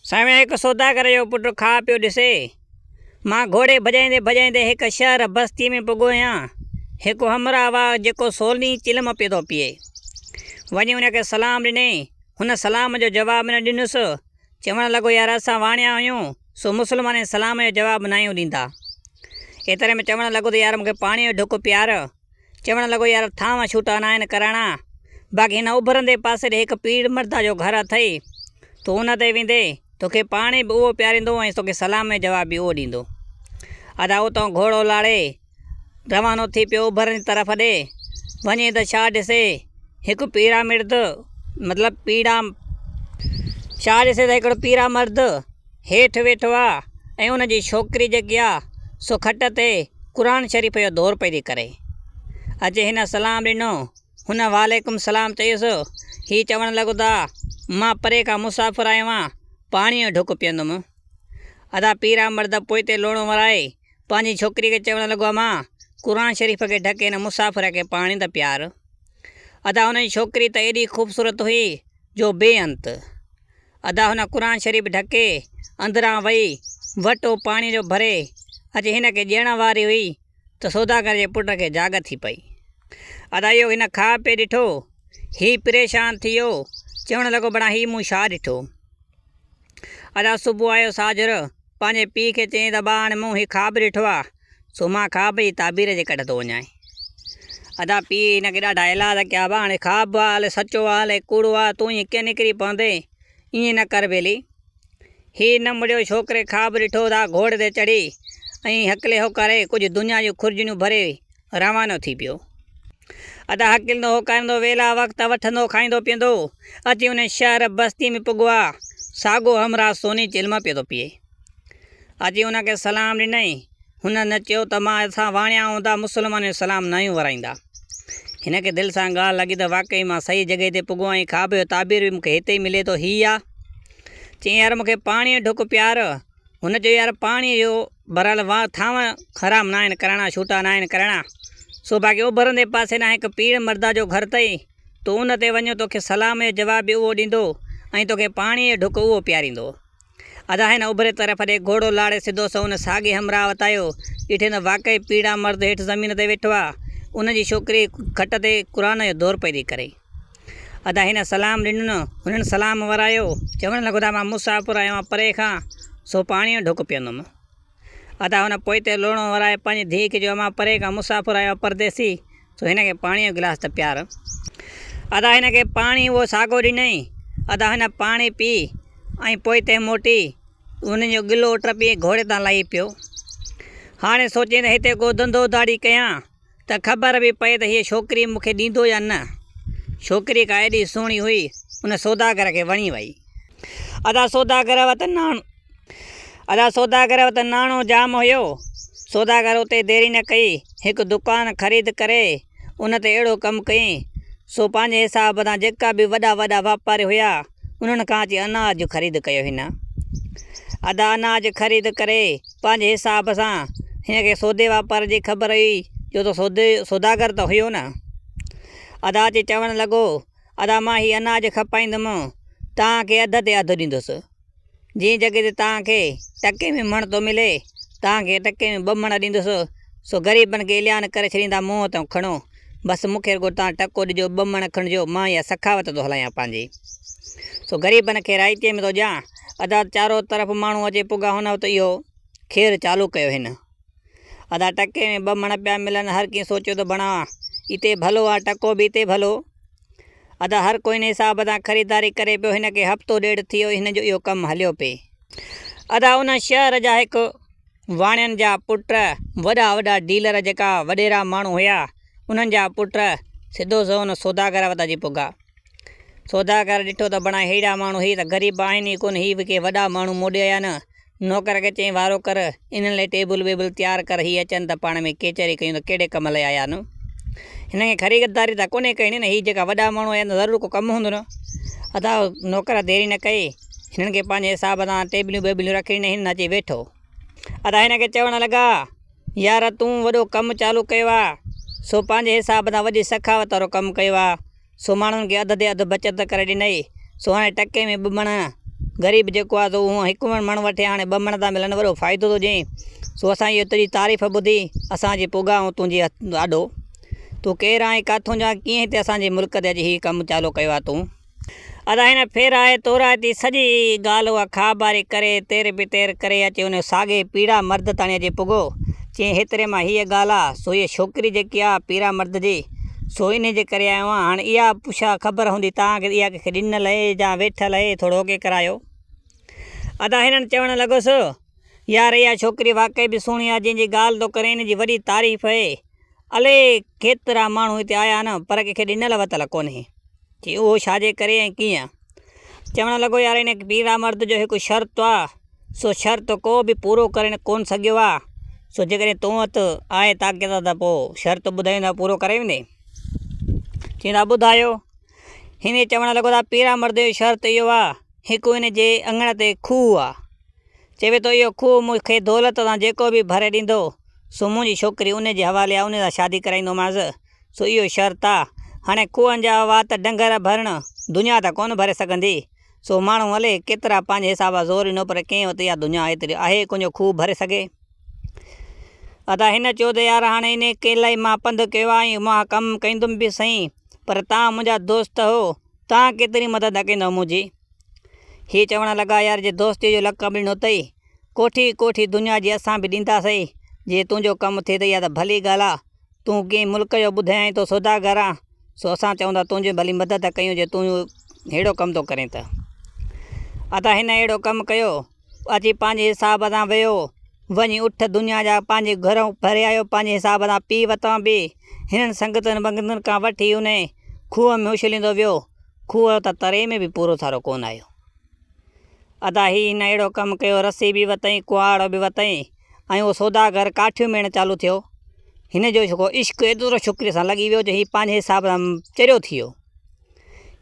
سائين هڪ سوداگر جو پٽ کاء پيو ڏسي. مان گهوڙي ڀڄائيندي ڀڄائيندي هڪ شهر بستيء ۾ پڳو آهيان. هڪ همراهه واهه جيڪو سولي چلم پيو ٿو پيئي. وڃي ان کي سلام ڏنئي. هن سلام جو جواب نه ڏنس. چوڻ لڳو يار اسان واڻيا آهيون سو مسلمانن جي سلام جو جواب ناهيون ڏيندا. ايتري ۾ چوڻ لڳو ته يار مون کي پاڻيء جو ڍڪ پيار. چوڻ لڳو يار ٿانو ڇوٽا ناهن ڪرائڻا، باقي هن اڀرندي پاسي ڏي هڪ پير مردا جو گهر اٿئي، تون ان تي ويندين، توکي پاڻي به اهو پياريندو ۽ توکي سلام ۾ جواب به اهو ڏيندو. ادا اتان گهوڙو لاڙي روانو ٿي پيو اڀرندي طرف ڏي، وڃي ته ڇا ڏسي، هڪ پيرا مرد مطلب پيڙا ڇا ڏسي ته هڪڙو پيرا مرد هيٺ ويٺو آ ۽ ان جي ڇوڪري جيڪي آ سو کٽ تي قرآن شريف جو دور پئي ٿي ڪري. اچي هن سلام ڏنو. هن وعليڪم سلام چيس. هي چوڻ لڳو ته مان پري کان مسافر آيو آهيان، پاڻيء جو ڍڪ پيئندم. ادا پيرا مرد پوئتي لوڻو ورائي پنهنجي ڇوڪري کي چوڻ لڳو امان قرآن شريف کي ڍڪي هن مسافر کي پاڻي ته پيار. ادا هن جي ڇوڪري ته ايڏي خوبصورت هئي جو بي انت. ادا هن قرآن شريف ڍڪي اندران وئي، وٽو پاڻيء جو ڀري اچي هن کي ڏيڻ واري هئي ته سوداگر جي پٽ کي جاڳ ٿي پئي. ادا اهو هن خواب پئي ڏٺو. هي پريشان ٿي ويو، چوڻ لڳو بڙا هي مون ڇا ڏٺو. ادا صبح آيو ساجھر پنهنجي پيء کي چيائين ته ابا هاڻي مون هي خواب ڏٺو آ، سو مان خواب جي تعبير جي ڪڍ ٿو وڃانء. ادا پيء هن کي ڏاڍا ايلاز ڪيا، ابا هاڻي خواب آ، الائي سچو آ، الائي ڪوڙو آ، تون ائين ڪيئن نڪري پوندين، ائين نه ڪر ٻيلي. هي نه مڙيو ڇوڪري خواب ڏٺو ته گهوڙي تي چڙهي ۽ هڪلي هوڪاري ڪجهه دنيا جون خرجنيون ڀري روانو ٿي پيو. ادا هڪلندو هوڪاريندو ويلا وقت وٺندو کائيندو پيئندو اچي ان شهر بستيء ۾ پڳو آ، ساڳو همراهه سوني چلم پيو ٿو پيئي. اچي ان کي سلام ڏنائين. هن نه چيو ته مان اسان واڻيا هوندا مسلمانن جو سلام ناهيون ورائيندا. هن کي دل سان ڳالهه لڳي ته واقعي مان صحيح جڳهه تي پڳو آهيان خواب جو تعبير به مون کي هتي ئي ملي ٿو هي آ. چيائين يار مون کي پاڻيء جو ڍڪ پيار. هن چيو يار پاڻيء جو بهرحال واه ٿانو خراب ناهن ڪرڻا ڇوٽا ناهن ڪرڻا. سو باقي اڀرندي پاسي ڏانهن هڪ پير مردا جو گهر اٿئي. تون ان تي وڃ توکي سلام جو جواب به اهو ڏيندو ۽ توکي پاڻيء جو ڍڪ اهو پياريندو. ادا هن اڀري طرف ڏي گهوڙو لاڙي سڌو سنئون ان ساڳئي همراهه وٽ آيو. ڏٺئين ته واقعي پيڙا مرد هيٺ زمين تي ويٺو آ. ان جي ڇوڪري کٽ تي قرآن جو دور پئي ٿي ڪري. ادا هن سلام ڏنو. هنن سلام ورايو. چوڻ لڳو ته مان مسافر آيو آهيان پري کان، سو پاڻيء جو ڍڪ پيئندم. ادا هن پوئتي لوڻو ورائي پنهنجي ڌيء کي چيو مان پري کان مسافر آيو آهيان پرديسي، سو هن کي پاڻيء جو گلاس ته پيار. ادا هن کي پاڻي اهو ساڳو ڏنائين. ادا هن پاڻي پي ۽ پوئتي موٽي ان جو ڳلو ٽپي گهوڙي تان لهي پيو. هاڻي سوچين ته هتي ڪو ڌنڌو ڌاڙي ڪيان ته خبر به پئي ته هيء ڇوڪري مون کي ڏيندو يا نه. ڇوڪري ڪا ايڏي سهڻي هئي، ان سوداگر کي وڻي وئي. ادا سوداگر وٽ ناڻو ادا سوداگر وٽ ناڻو جام هيو. سوداگر اتي ديري نه ڪئي، هڪ دڪان خريد ڪري ان تي اهڙو ڪم ڪيائين، سو پنهنجي حساب سان جيڪا به وڏا وڏا واپاري هيا، انهن کان اچي اناج خريد ڪيو هن. ادا اناج خريد ڪري پنهنجي حساب سان هن کي سودي واپار جي خبر هئي، جو ته سودي سوداگر ته هيو نه. ادا اچي چوڻ لڳو، ادا مان هي اناج کپائيندم، توهان کي اڌ تي اڌ ڏيندس. جنهن جڳهه تي توهان کي ٽڪي ۾ مڻ ٿو ملي، توهان کي ٽڪي ۾ ٻه مڻ ڏيندس. سو غريبن کي اعلان ڪري ڇڏيندا منهن تان کڻو، بس مون کي رڳو توهان ٽڪو ڏجو، ٻه مڻ کڻجو، مان اها سخاوت ٿو هلايان پنهنجي. سو غريبن کي رائتي ۾ ٿو ڏيان. ادا چارو طرف ماڻهو اچي پڳا هن وٽ اهو خير چالو ڪيو هن. ادا ٽڪي ۾ ٻه مڻ پيا ملن، هر ڪنهن سوچيو ته بڻا اتي ڀلو آ، ٽڪو به اتي ڀلو. ادا هر ڪو ان حساب سان خريداري ڪري پيو، هن کي هفتو ڏيڍ ٿي ويو هن جو اهو ڪم هليو پئي. ادا ان شهر جا هڪ واڻين جا پٽ وڏا وڏا ڊيلر جيڪا وڏيرا ماڻهو هيا انهن جا پٽ سڌو سنئون ان سوداگر وٽ اچي پڳا. سوداگر ڏٺو ته بڻا ههڙا ماڻهو هي ته غريب آهن ئي ڪونه هي به ڪي وڏا ماڻهو موڏي آيا نه نوڪر کي چيائين وارو ڪر، انهن لاء ٽيبل ٻيبل تيار ڪر، هي اچن ته پاڻ ۾ ڪچهري ڪيون ته ڪهڙي ڪم لاء آيا آهن. هنن کي خريداري ته ڪونهي ڪرڻي نه، هي جيڪا وڏا ماڻهو آيا آهن ته ضرور ڪو ڪم هوندن. ادا نوڪر ديري نه ڪئي، هنن کي پنهنجي حساب سان ٽيبليون ٻيبليون رکي ڏنائين، هن اچي ويٺو. ادا هن کي چوڻ لڳا، يار تون وڏو ڪم چالو ڪيو آ، سو پنهنجي حساب سان وڏي سخاوت وارو ڪم ڪيو آ، سو ماڻهن کي اڌ تي اڌ بچت ڪري ڏنئي، سو هاڻي ٽڪي ۾ ٻه مڻ غريب جيڪو آ سو هونء هڪ مڻ وٺي هاڻي ٻه مڻ ٿا ملن وڏو فائدو ٿو ڏئين. سو اسان اهو تنهنجي تعريف ٻڌي اسان جي پڳا آهيون تنهنجي آڏو. تون ڪير آهين ڪاٿون جو آهين ڪيئن هتي اسان جي ملڪ تي اچي هي ڪم چالو ڪيو آ تون. ادا هن ڦيرائي تورائي ٿي سڄي ڳالهه اها کاٻاري ڪري تير به تير ڪري اچي ان ساڳئي پيڙا مرد تاڻي اچي پڳو. چيائين هيتري مان هيء ڳالهه آ سو هيء ڇوڪري جيڪي آ پيرا مرد جي سو انهي جي ڪري آيو آهيان. هاڻ اها پڇا خبر هوندي توهان کي ته اها ڪنهن کي ڏنل اهي يا ويٺل اهي ٿورو اوڪي ڪرايو. ادا هنن چوڻ لڳس يار اها ڇوڪري واقعي به سهڻي آ جنهن جي ڳالهه ٿو ڪرين ان جي وڏي تعريف اهي. الائي ڪيترا ماڻهو هتي آيا آهن پر ڪنهن کي ڏنل وتل ڪونهي. چي اهو ڇا جي ڪري ۽ ڪيئن؟ چوڻ لڳو يار ان پيرا مرد جو هڪ شرط آ سو شرط ڪو به پورو ڪري ڪونه سگهيو آ سو جيڪڏهن تو وٽ آهي طاقت ته پوء شرط ٻڌائين ته پورو ڪري ويندين؟ چي ته ٻڌايو. هن چوڻ لڳو ته پيرا مرد جو شرط اهو آ هڪ هن جي اڱڻ تي کوهه آ. چوي ٿو اهو کوهه مون کي دولت سان جيڪو به ڀري ڏيندو، سو منهنجي ڇوڪري ان جي حوالي آ، ان سان شادي ڪرائيندومانس، سو اهو شرط آ. هاڻي کوهن جا وات ڊنگهر ڀرڻ دنيا ته ڪونه ڀري سگهندي، سو ماڻهو الئي ڪيترا پنهنجي حساب سان زور ڏنو پر ڪنهن وٽ اها دنيا ايتري آهي ڪونه جو کوهه ڀري سگهي. ادا هن چيو ته يار هاڻي انهي ڪي لاء مان پنڌ ڪيو آ ۽ مان ڪم ڪندم به سهين، پر توهان منهنجا دوست هو، توهان ڪيتري مدد نه ڪندؤ منهنجي؟ هي چوڻ لڳا، يار جي دوستيء جو لقب ڏنو اٿئي، ڪوٺي ڪوٺي دنيا جي اسان به ڏينداسين، جي تنهنجو ڪم ٿئي ته اها ته ڀلي ڳالهه آ، تون ڪنهن ملڪ جو ٻڌايائين ٿو سوداگر آن، سو اسان چئون ٿا تنهنجي ڀلي مدد ڪيون جي تون ههڙو ڪم ٿو ڪرين ته. ادا هن اهڙو ڪم ڪيو، اچي پنهنجي حساب سان ويو، وڃي اٺ دنيا جا پنهنجي گهرئون ڀري آيو، پنهنجي حساب سان پي وتان به هنن سنگتن ونگتن کان وٺي انهي کوهه ۾ اڇليندو ويو، کوهه ته تري ۾ به پورو سارو ڪونه آيو. ادا هي هن اهڙو ڪم ڪيو، رسي به وتئين، ڪهاڙو به وتئين ۽ اهو سوداگر ڪاٺيون ميڻ چالو ٿيو. هن جو عشق ايترو ڇوڪريء سان لڳي ويو جو هي پنهنجي حساب سان چريو ٿي ويو.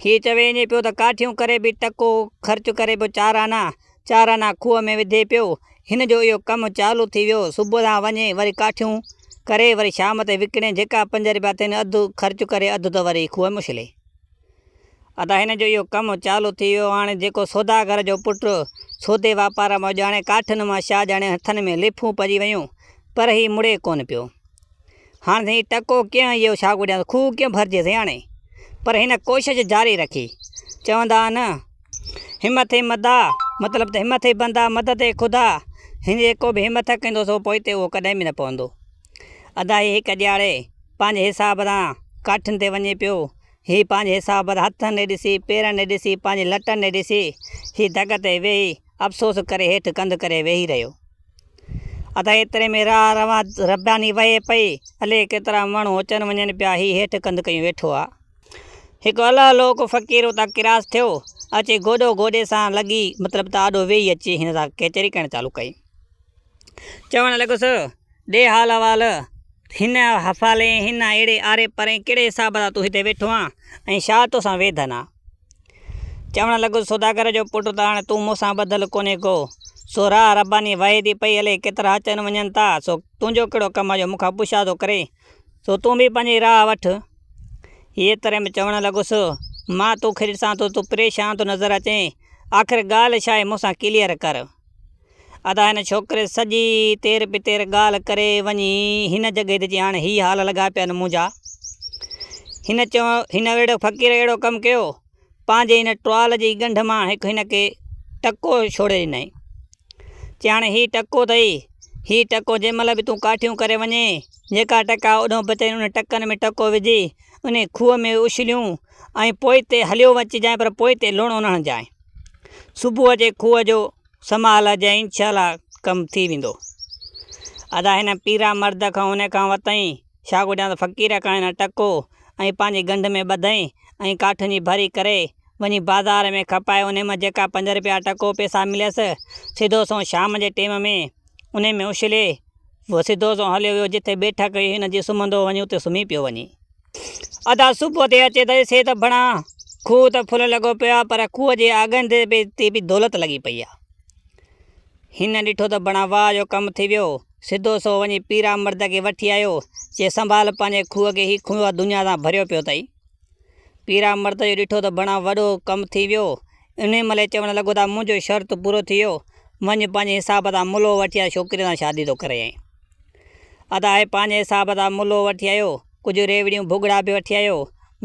هي چوي ائين پيو ته ڪاٺيون ڪري به ٽڪو خرچ ڪري به چار آنا، چار آنا کوهه ۾ وڌي پيو. هن جو اهو ڪم چالو ٿي ويو. صبح سان وڃي وري ڪاٺيون ڪري وري شام تي وڪڻي جيڪا پنج رپيا ٿين اڌ خرچ ڪري اڌ ته وري کوهه ۾ اڇلي. ادا هن جو اهو ڪم چالو ٿي ويو. هاڻي جيڪو سوداگر جو پٽ سودي واپار مان ڄاڻي ڪاٺين مان ڇا ڄاڻي هٿن ۾ ليڦون پئجي ويون پر هي مڙي ڪونه پيو. هاڻ سائين ٽڪو ڪيئن اهو ڇا ڳوليان کوهه ڪيئن ڀرجي سائين هاڻي. پر هن ڪوشش جاري رکي. چوندا آهن همٿ ئي مدا مطلب ته همٿ ئي بندا مدد ئي خدا. هن جيڪو به همٿ ڪندو سو پوئتي اهو ڪڏهن به نه پوندو. ادا هي هڪ ڏيهاڙي پنهنجي حساب سان ڪاٺين تي وڃي پيو. هي پنهنجي حساب سان هٿن ڏي ڏسي، پيرن ڏي ڏسي، پنهنجي لٽن ڏي ڏسي، هي دڳ تي ويهي افسوس ڪري هيٺ ڪنڌ ڪري ويهي رهيو. ادا ايتري ۾ راهه روان رباني وهي پئي. الائي ڪيترا ماڻهو اچن وڃن پيا، هي هيٺ ڪنڌ ڪيون ويٺو آ. هڪ الله لوڪ فقير اتان ڪراس ٿيو، اچي گوڏو گوڏي سان لڳي مطلب ته آڏو ويهي اچي هن سان ڪچهري ڪرڻ چالو ڪئي. چوڻ لڳس، ڏي حال احوال، هن حفالي هن اهڙي آري پري ڪهڙي حساب سان تون هتي ويٺو آن ۽ ڇا توسان ويڌن آ؟ چوڻ لڳس، سوداگر جو پٽ ته هاڻي تون مون سان ٻڌل ڪونهي ڪو، سو راهه رباني وهي ٿي پئي الائي ڪيترا اچن وڃن ٿا، سو تنهنجو ڪهڙو ڪم آ جو مون کان پڇا ٿو ڪرين، سو تون به پنهنجي راهه وٺ. ايتري ۾ چوڻ لڳس، مان توکي ڏسان ٿو تون پريشان ٿو نظر اچين، آخر ڳالهه ڇا آهي مون سان ڪليئر ڪر. ادا هن ڇوڪري سڄي تير پتير ڳالهه ڪري وڃي هن جڳهه تي چي هاڻي هي حال لڳا پيا آهن منهنجا. هن چيو هن اهڙو فقير اهڙو ڪم ڪيو پنهنجي هن ٽوال جي ڳنڍ مان هڪ هن کي ٽڪو ڇوڙي ڏنائين. چي هاڻي هي ٽڪو اٿئي هي ٽڪو جنهن مهل به تون ڪاٺيون ڪري وڃين جيڪا ٽڪا اوڏهون بچن ان ٽڪن ۾ ٽڪو وجهي انهي کوهه ۾ اڇليون ۽ پوئتي هليو اچجانء پر پوئتي لوڻو نه هڻجانء. صبح اچي کوهه جو سنڀال جئين انشاء الله ڪم ٿي ويندو. ادا هن پيرا مرد کان ان کان وتئين ڇا ڳوليان ته فقير کان هن ٽڪو ۽ پنهنجي ڳنڍ ۾ ٻڌئين ۽ ڪاٺين جي ڀري ڪري وڃي بازار ۾ کپائي انهي مان جيڪا پنج رپيا ٽڪو پئسا مليس سڌو سنئون شام جي ٽيم ۾ انهي ۾ اڇلي سڌو سنئون هليو ويو جتي بيٺڪ هئي هن جي سمهندو وڃي اتي سمهي پيو وڃي. ادا صبح تي اچي ته ڏسي ته ڀڻا کوهه ته ڦل لڳو پيو آهي پر کوهه جي آڳنڌ تي به دولت لڳي پئي آهي. هن ڏٺو ته ڀڻا واهه جو ڪم ٿي ويو. سڌو سو وڃي پيرا مرد کي وٺي آيو، چي سنڀال پنهنجي کوهه کي هي کوهه دنيا سان ڀريو پيو اٿئي. پيرا مرد جو ڏٺو ته ڀڻا وڏو ڪم ٿي ويو. انهيء مهل چوڻ لڳو ته منهنجو شرط پورو ٿي ويو، وڃ پنهنجي حساب تان ملو وٺي آ ڇوڪري سان شادي ٿو ڪريائين. ادا هي پنهنجي حساب تان ملو وٺي آيو، ڪجهه ريوڙيون ڀڳڙا به وٺي آيو،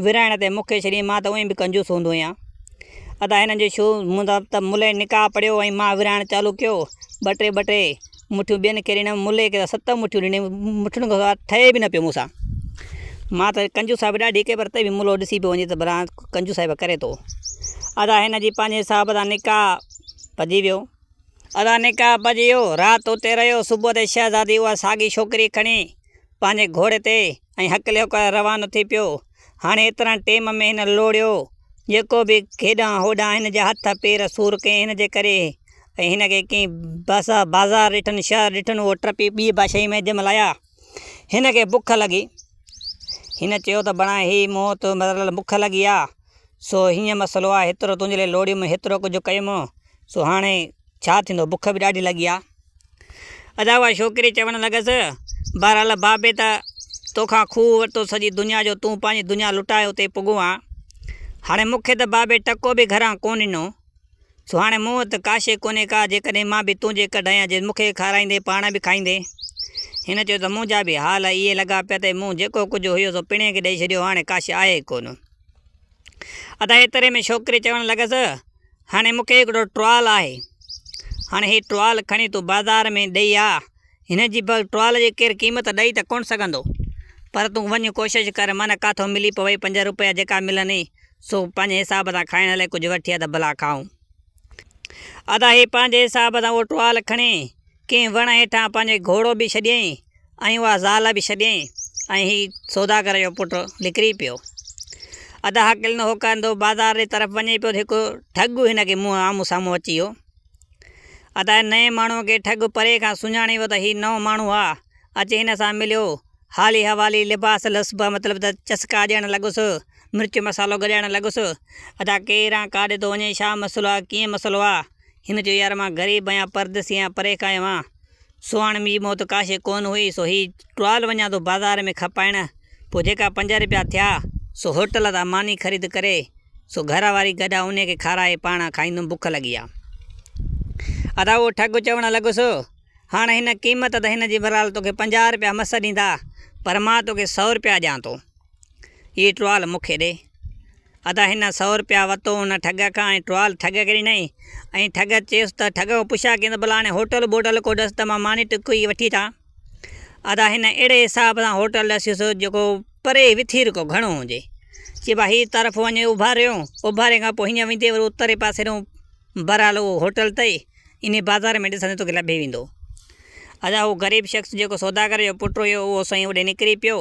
ورهائڻ تي مون کي ڇڏيائين، مان ته اونئين به ڪنجوس هوندو آهيان. ادا هنن جو شو مطلب ته ملئي نڪاح پڙهيو ۽ مان ورهائڻ چالو ڪيو، ٻه ٽي ٻه ٽي مٺيون ٻين کي ڏنم، ملئي کي ته ست مٺيون ڏنيم، مٺين کان سواء ٺهي به نه پيو مون سان. مان ته ڪنجوسائي به ڏاڍي ڪئي پر ته به ملو ڏسي پيو وڃي ته ڀلا ڪنجوسائي به ڪري ٿو. ادا هن جي پنهنجي حساب سان نڪاح پڄي ويو. ادا نڪاح پڄي ويو، رات اتي رهيو، صبح تي شهزادي اها ساڳي ڇوڪري کڻي پنهنجي گهوڙي تي ۽ هڪلي هڪلي روانو ٿي پيو. هاڻي ايترن ٽيم ۾ هن لوڙيو، جيڪو به هيڏانهن هوڏانهن هن جا هٿ پير سور ڪئين هن جي ڪري ۽ هن کي ڪئين بازار ڏٺن، شهر ڏٺن، اهو ٽپي ٻي بادشاهي ۾ جنهن مهل آيا، هن کي بک لڳي. هن چيو ته بڻائي هي موت مطلب بک لڳي آ، سو هيئن مسئلو آ، هيترو تنهنجي لاء لوڙيم، هيترو ڪجهه ڪيم، سو هاڻي ڇا ٿيندو، بک به ڏاڍي لڳي آ. ادا اها ڇوڪري چوڻ لڳس، بهرحال بابي ته توکان کوهه ورتو سڄي دنيا جو، تون پنهنجي دنيا لٽائي اتي پڳو آن. هاڻي مون کي ته بابي ٽڪو به گهران ڪونه ڏنو، سو هاڻي مون وٽ ڪا شيء ڪونهي ڪا، جيڪڏهن مان به تنهنجي ڪڍ آهيان، جي مون کي کارائيندين پاڻ به کائيندين. هن چيو ته منهنجا به حال اهي لڳا پيا ته مون جيڪو ڪجهه هيو سو پڻهين کي ڏئي ڇڏيو، هاڻي ڪا شيء آهي ئي ڪونه. ادا ايتري ۾ ڇوڪري چوڻ لڳس، هاڻي مون کي هڪڙو ٽوال آهي، هاڻي هي ٽوال کڻي تون بازار ۾ ڏئي آ، هن جي به ٽوال جي ڪير قيمت ڏئي ته ڪونه سگهندو، پر تون وڃ ڪوشش ڪر من ڪاٿو ملي پوئي پنج روپيا جيڪا ملنئي سو پنهنجي حساب سان کائڻ لاء ڪجهه وٺي آ ته ڀلا کائون. ادا هي پنهنجي حساب سان اهو ٽوال کڻي ڪنهن وڻ هيٺان پنهنجو گهوڙو به ڇڏيائين ۽ اها زال به ڇڏيائين ۽ هي سوداگر جو پٽ نڪري پيو. ادا هڪلندو هوڪاريندو بازار جي طرف وڃي پيو ته هڪ ٺڳ هن کي منهن آمهون سامهون اچي ويو. ادا نئين ماڻهوء کي ٺڳ پري کان سڃاڻي ويو ته هي نئون ماڻهو آ. اچي هن سان مليو. حالي حوالي لباس لسبا مطلب ته چسڪا ڏيڻ لڳس. مرچ مصالحو گڏائڻ لڳس. ادا ڪير آن ڪاڏي ٿو وڃين ڇا مسئلو آ ڪيئن مسئلو آ. هن چيو يار مان غريب آهيان پرديسي آهيان پري کان آيو آهيان. سو هاڻ منهنجي موت ڪا شيء ڪونه هئي سو هي ٽوال وڃان ٿو بازار ۾ کپائڻ پوء جيڪا پنج رپيا ٿيا سو هوٽل تان ماني خريد ڪري سو گهر واري گڏ انهي کي کارائي پاڻ کائيندم بک لڳي آ. ادا اهو ٺڳ چوڻ لڳس هاڻ هن قيمت ته هن جي بهرحال توکي 50 رپيا مس ڏيندا پر مان توکي سئو رپيا ڏيان ٿو. هي ٽوال مون کي ڏي. ادا هن سئو رپيا ورتو ان ٺڳ کان ۽ ٽوال ٺڳ کي ڏنائين ۽ ٺڳ چيس ته ٺڳ کان پڇا ڪيائين ته ڀلا هاڻي هوٽل ٻوٽل ڪو ڏس ته مان ماني ٽڪ ئي وٺي اچان. ادا هن اهڙي حساب سان هوٽل ڏسيس جيڪو پري وٿيرڪو گهڻو هجي. چي ڀا هي طرف وڃي اڀاريو، اڀاري کان پوء هيئن ويندي وري اتري پاسي ڏانهن بهرحال اهو هوٽل اٿئي. انهي بازار ۾ ڏسندي توکي لڀي ويندو. ادا هو غريب شخص جيڪو سوداگر جو پٽ هيو اهو سائين اوڏي نڪري پيو.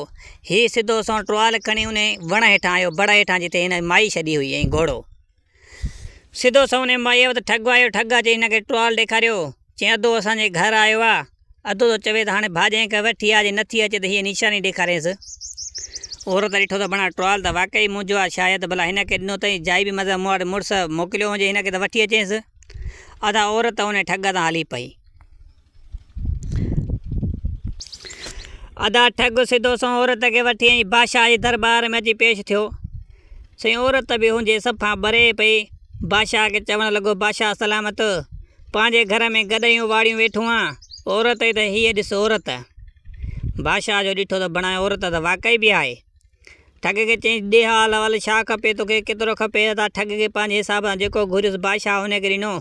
هي سڌو سنئون ٽوال کڻي انهي وڻ هيٺان آيو، بڙ هيٺان جتي هن مائي ڇڏي هئي ۽ گهوڙو. سڌو سنئون انهي مائيء وٽ ٺڳ آيو، ٺڳ اچي هن کي ٽوال ڏيکاريو. چيائين ادو اسان جي گهر آيو آ. ادو ٿو چوي ته هاڻي ڀاڄائين کي وٺي آ، جي نٿي اچي ته هيء نشاني ڏيکارينس. عورت ڏٺو ته بڻا ٽوال ته واقعي منهنجو آ، شايد ڀلا هن کي ڏنو اٿئين، جائي به مزا مون وٽ مڙس موڪليو هجي هن کي ته وٺي اچينس. ادا عورت ان ٺڳ تان هلي پئي. ادا ٺڳ سڌو سنئون عورت کي وٺي ۽ بادشاهه جي درٻار ۾ اچي پيش ٿيو. سائين عورت به هنجي صفا ٻري پئي. بادشاهه کي چوڻ لڳو بادشاهه سلامت! پنهنجي گهر ۾ گڏهيون واڙيون ويٺو آن، عورت ئي ته هيء ڏس عورت. بادشاهه جو ڏٺو ته بڻائي عورت ته واقعي به آهي. ٺڳ کي چيائين، ڏي حال احوال، ڇا کپي توکي، ڪيترو کپي؟ ادا ٺڳ کي پنهنجي حساب سان جيڪو گهريس بادشاهه ان کي ڏنو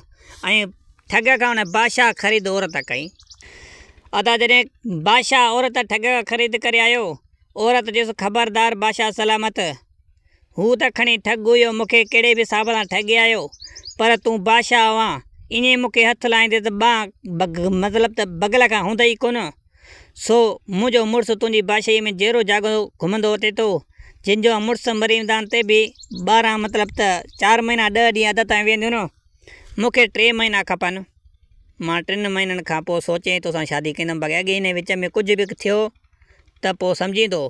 ۽ ٺڳ کان ان بادشاهه خريد عورت ڪئي. ادا جڏهن بادشاهه عورت ٺڳ کان خريد ڪري آيو، عورت چيس، خبردار بادشاهه سلامت، هو ته کڻي ٺڳ هيو، مون کي ڪهڙي به حساب سان ٺڳي آيو، پر تون بادشاهه آن، ائين مون کي هٿ لائيندين ته ٻانهن مطلب ته بغل کان هوندئي ڪونه. سو منهنجو مڙس تنهنجي بادشاهيء ۾ جيئرو جاڳندو گهمندو وتي ٿو. جن جا مڙس مري ويندا آهن تي به 12 مطلب ته چار مهينا ڏهه ڏينهن عدت تائين ويهنديون نه. مون کي ٽي مهينا کپن. مان ٽن مهينن کان پوء سوچي توسان شادي ڪندم باقي اڳي انهيء وچ ۾ ڪجهه به ٿيو ته پوء سمجهيندو.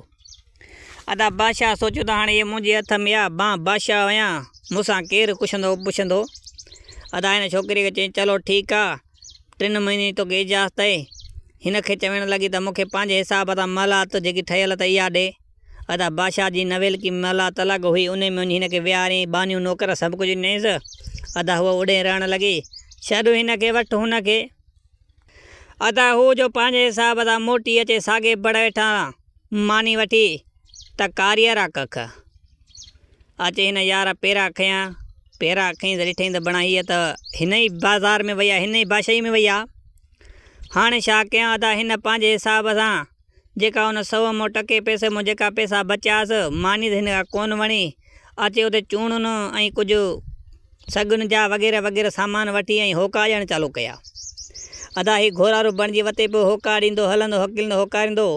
ادا بادشاهه سوچيو ته هاڻي هيء منهنجي هٿ ۾ آ، مان بادشاهه آهيان، مون سان ڪير ڪڇندو پڇندو. ادا هن ڇوڪريء کي چيائين چلو ٺيڪ آ. ٽن مهينن جي توکي اجازت اهي. هن کي چوڻ لڳي ته مون کي پنهنجي حساب سان محلات جيڪي ٺهيل اٿئي اها ڏي. ادا بادشاهه جي نويلڪي محلات الڳ هئي، انهي ۾ وڃي هن کي ويهاريائين، ٻانهيون نوڪر سڀ ڪجهه ڏنائينس. ادا هوء اڏين رهڻ لڳي. ڇڏ هن کي وٺ هن کي. ادا هو جو پنهنجي حساب سان موٽي اچي ساڳي بڙ هيٺان ماني وٺي ته ڪاريئرا ڪک. اچي هن يار پيرا کنيا. پيرا کنئي ته ڏٺئين ته بڻا هيء ته هن ئي بازار ۾ وئي آ، هن ئي بادشاهيء ۾ وئي آ. هاڻي ڇا ڪيان ادا هن پنهنجي حساب سان جيڪا ان سئو مون ٽڪي پئسي مون جيڪا پئسا بچياس، ماني ته هن کان ڪونه وڻي. اچي اتي چوڻن ۽ ڪجهه سڳن جا وغيره وغيره سامان وٺي ۽ هوڪا ڏيڻ چالو ڪيا. ادا هي گهورارو بڻجي وتي پيو هوڪا ڏيندو هلندو هڪلندو هوڪاريندو.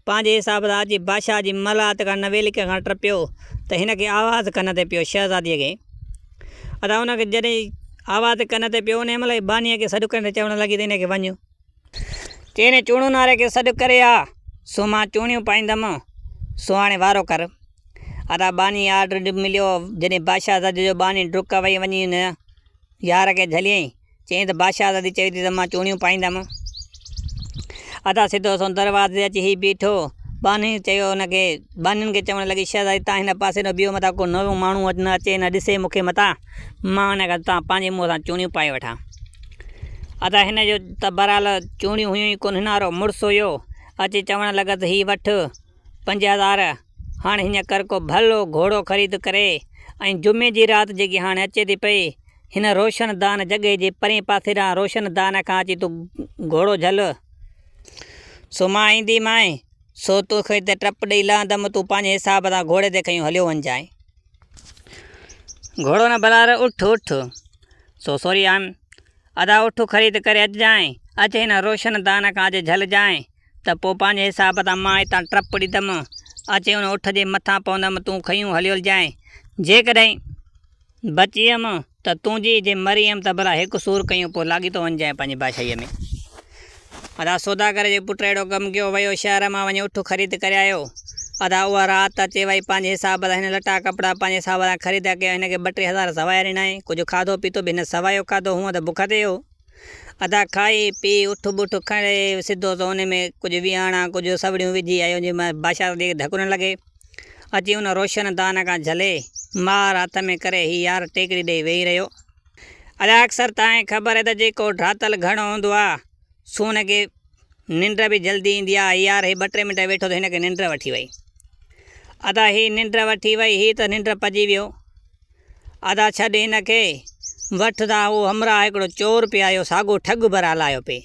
پنهنجي حساب سان اچي بادشاهه جي محلات کان نويلڪي کان ٽپيو ته هن کي آواز ڪن تي پيو شهزاديء کي. ادا ان کي جڏهن آواز ڪن تي پيو انهيء مهل ئي ٻانهيء کي سڏ ڪري چوڻ لڳي ته هن کي وڃ. چيائين چوڻون واري کي سڏ ڪري آ، سو مان چوڻيون پائيندم، سو هاڻي وارو ڪر. ادا ٻانهي آرڊر مليو، جڏهن بادشاهه زادي جو ٻانهي ڊڪ وئي وڃي هن يار کي جهليائين، چيائين ته بادشاهه زادي چوي ٿي ته مان چوڻيون پائيندم. ادا سڌو سنئون دروازي تي اچي هي بيٺو، ٻانهي چيو هن کي، ٻانهين کي چوڻ لڳي شهزادي تان هن پاسي ڏانهن بيهو متان ڪو نئون ماڻهو نه اچي نه ڏسي مون کي متان مان هن کان تان پنهنجي منهن سان چوڻيون پائي وٺان. ادا هن جو ته بهرحال چوڻيون هيون ئي ڪونه هن وارو مڙس هيو، اچي چوڻ لڳس هي وٺ 5000 هاڻ هيئن ڪر ڪو ڀلو گهوڙو خريد ڪري ۽ جمعي جي رات جيڪي هاڻ اچي ٿي پئي هن روشن دان جڳهه جي پرئين پاسي ڏانهن روشن دان کان اچي تون گهوڙو جهل سو مان اينديمانء سو توکي ته ٽپ ڏئي لهندم تون پنهنجي حساب سان گهوڙي تي کنيو هليو وڃجانء. گهوڙو نه ڀلار اٺ اٺ. سو سوري آيم. ادا اٺ خريد ڪري اچجانء، اچ هن روشن دان کان اچ جهلجانء ته پوء پنهنجي حساب تان مان هتان ٽپ ڏيندم، اچي ان اٺ جي مٿان پوندم تون کنيون هليو هلجانء. جيڪڏهن بچي ويم ته تنهنجي، جي مري ويم ته ڀلا هڪ سور ڪيون پوء لاڳيتو وڃجانء پنهنجي بادشاهيء ۾. ادا سوداگر جي پٽ اهڙو ڪم ڪيو، ويو شهر مان وڃي اٺ خريد ڪري آيو. ادا اها رات اچي وئي، پنهنجي حساب سان هن لٽا ڪپڙا پنهنجي حساب سان خريد ڪيا، هن کي ٻه ٽي هزار سوايا ڏنائين، ڪجهه کاڌو پيتو به هن سوايو کاڌو، هونء ته بک تي هو. ادا کائي پي اٺ ٻٺ کڻي سڌو سو ان ۾ ڪجهه ويهاڻا ڪجهه سوڙيون وجهي آيو، جنهن مان بادشاهه کي ڌڪ نه لڳي. اچي ان روشن دان کان جهلي، مار هٿ ۾ ڪري هي يار ٽيڪڙي ڏيئي ويهي رهيو. ادا اڪثر تانئين خبر آهي ته جيڪو ڍاتل گهڻو هوندو آ سو ان کي ننڊ به جلدي ايندي آ. يار هي ٻه ٽي منٽ ويٺو ته هن کي ننڊ وٺي وئي. ادا هي ننڊ وٺي وئي هي ته ننڊ پئجي ويو. ادا ڇڏ هن کي وٺ ته اهو همراهه هڪڙو چور پئي آيو ساڳو ٺڳ بهرحال آيو پئي.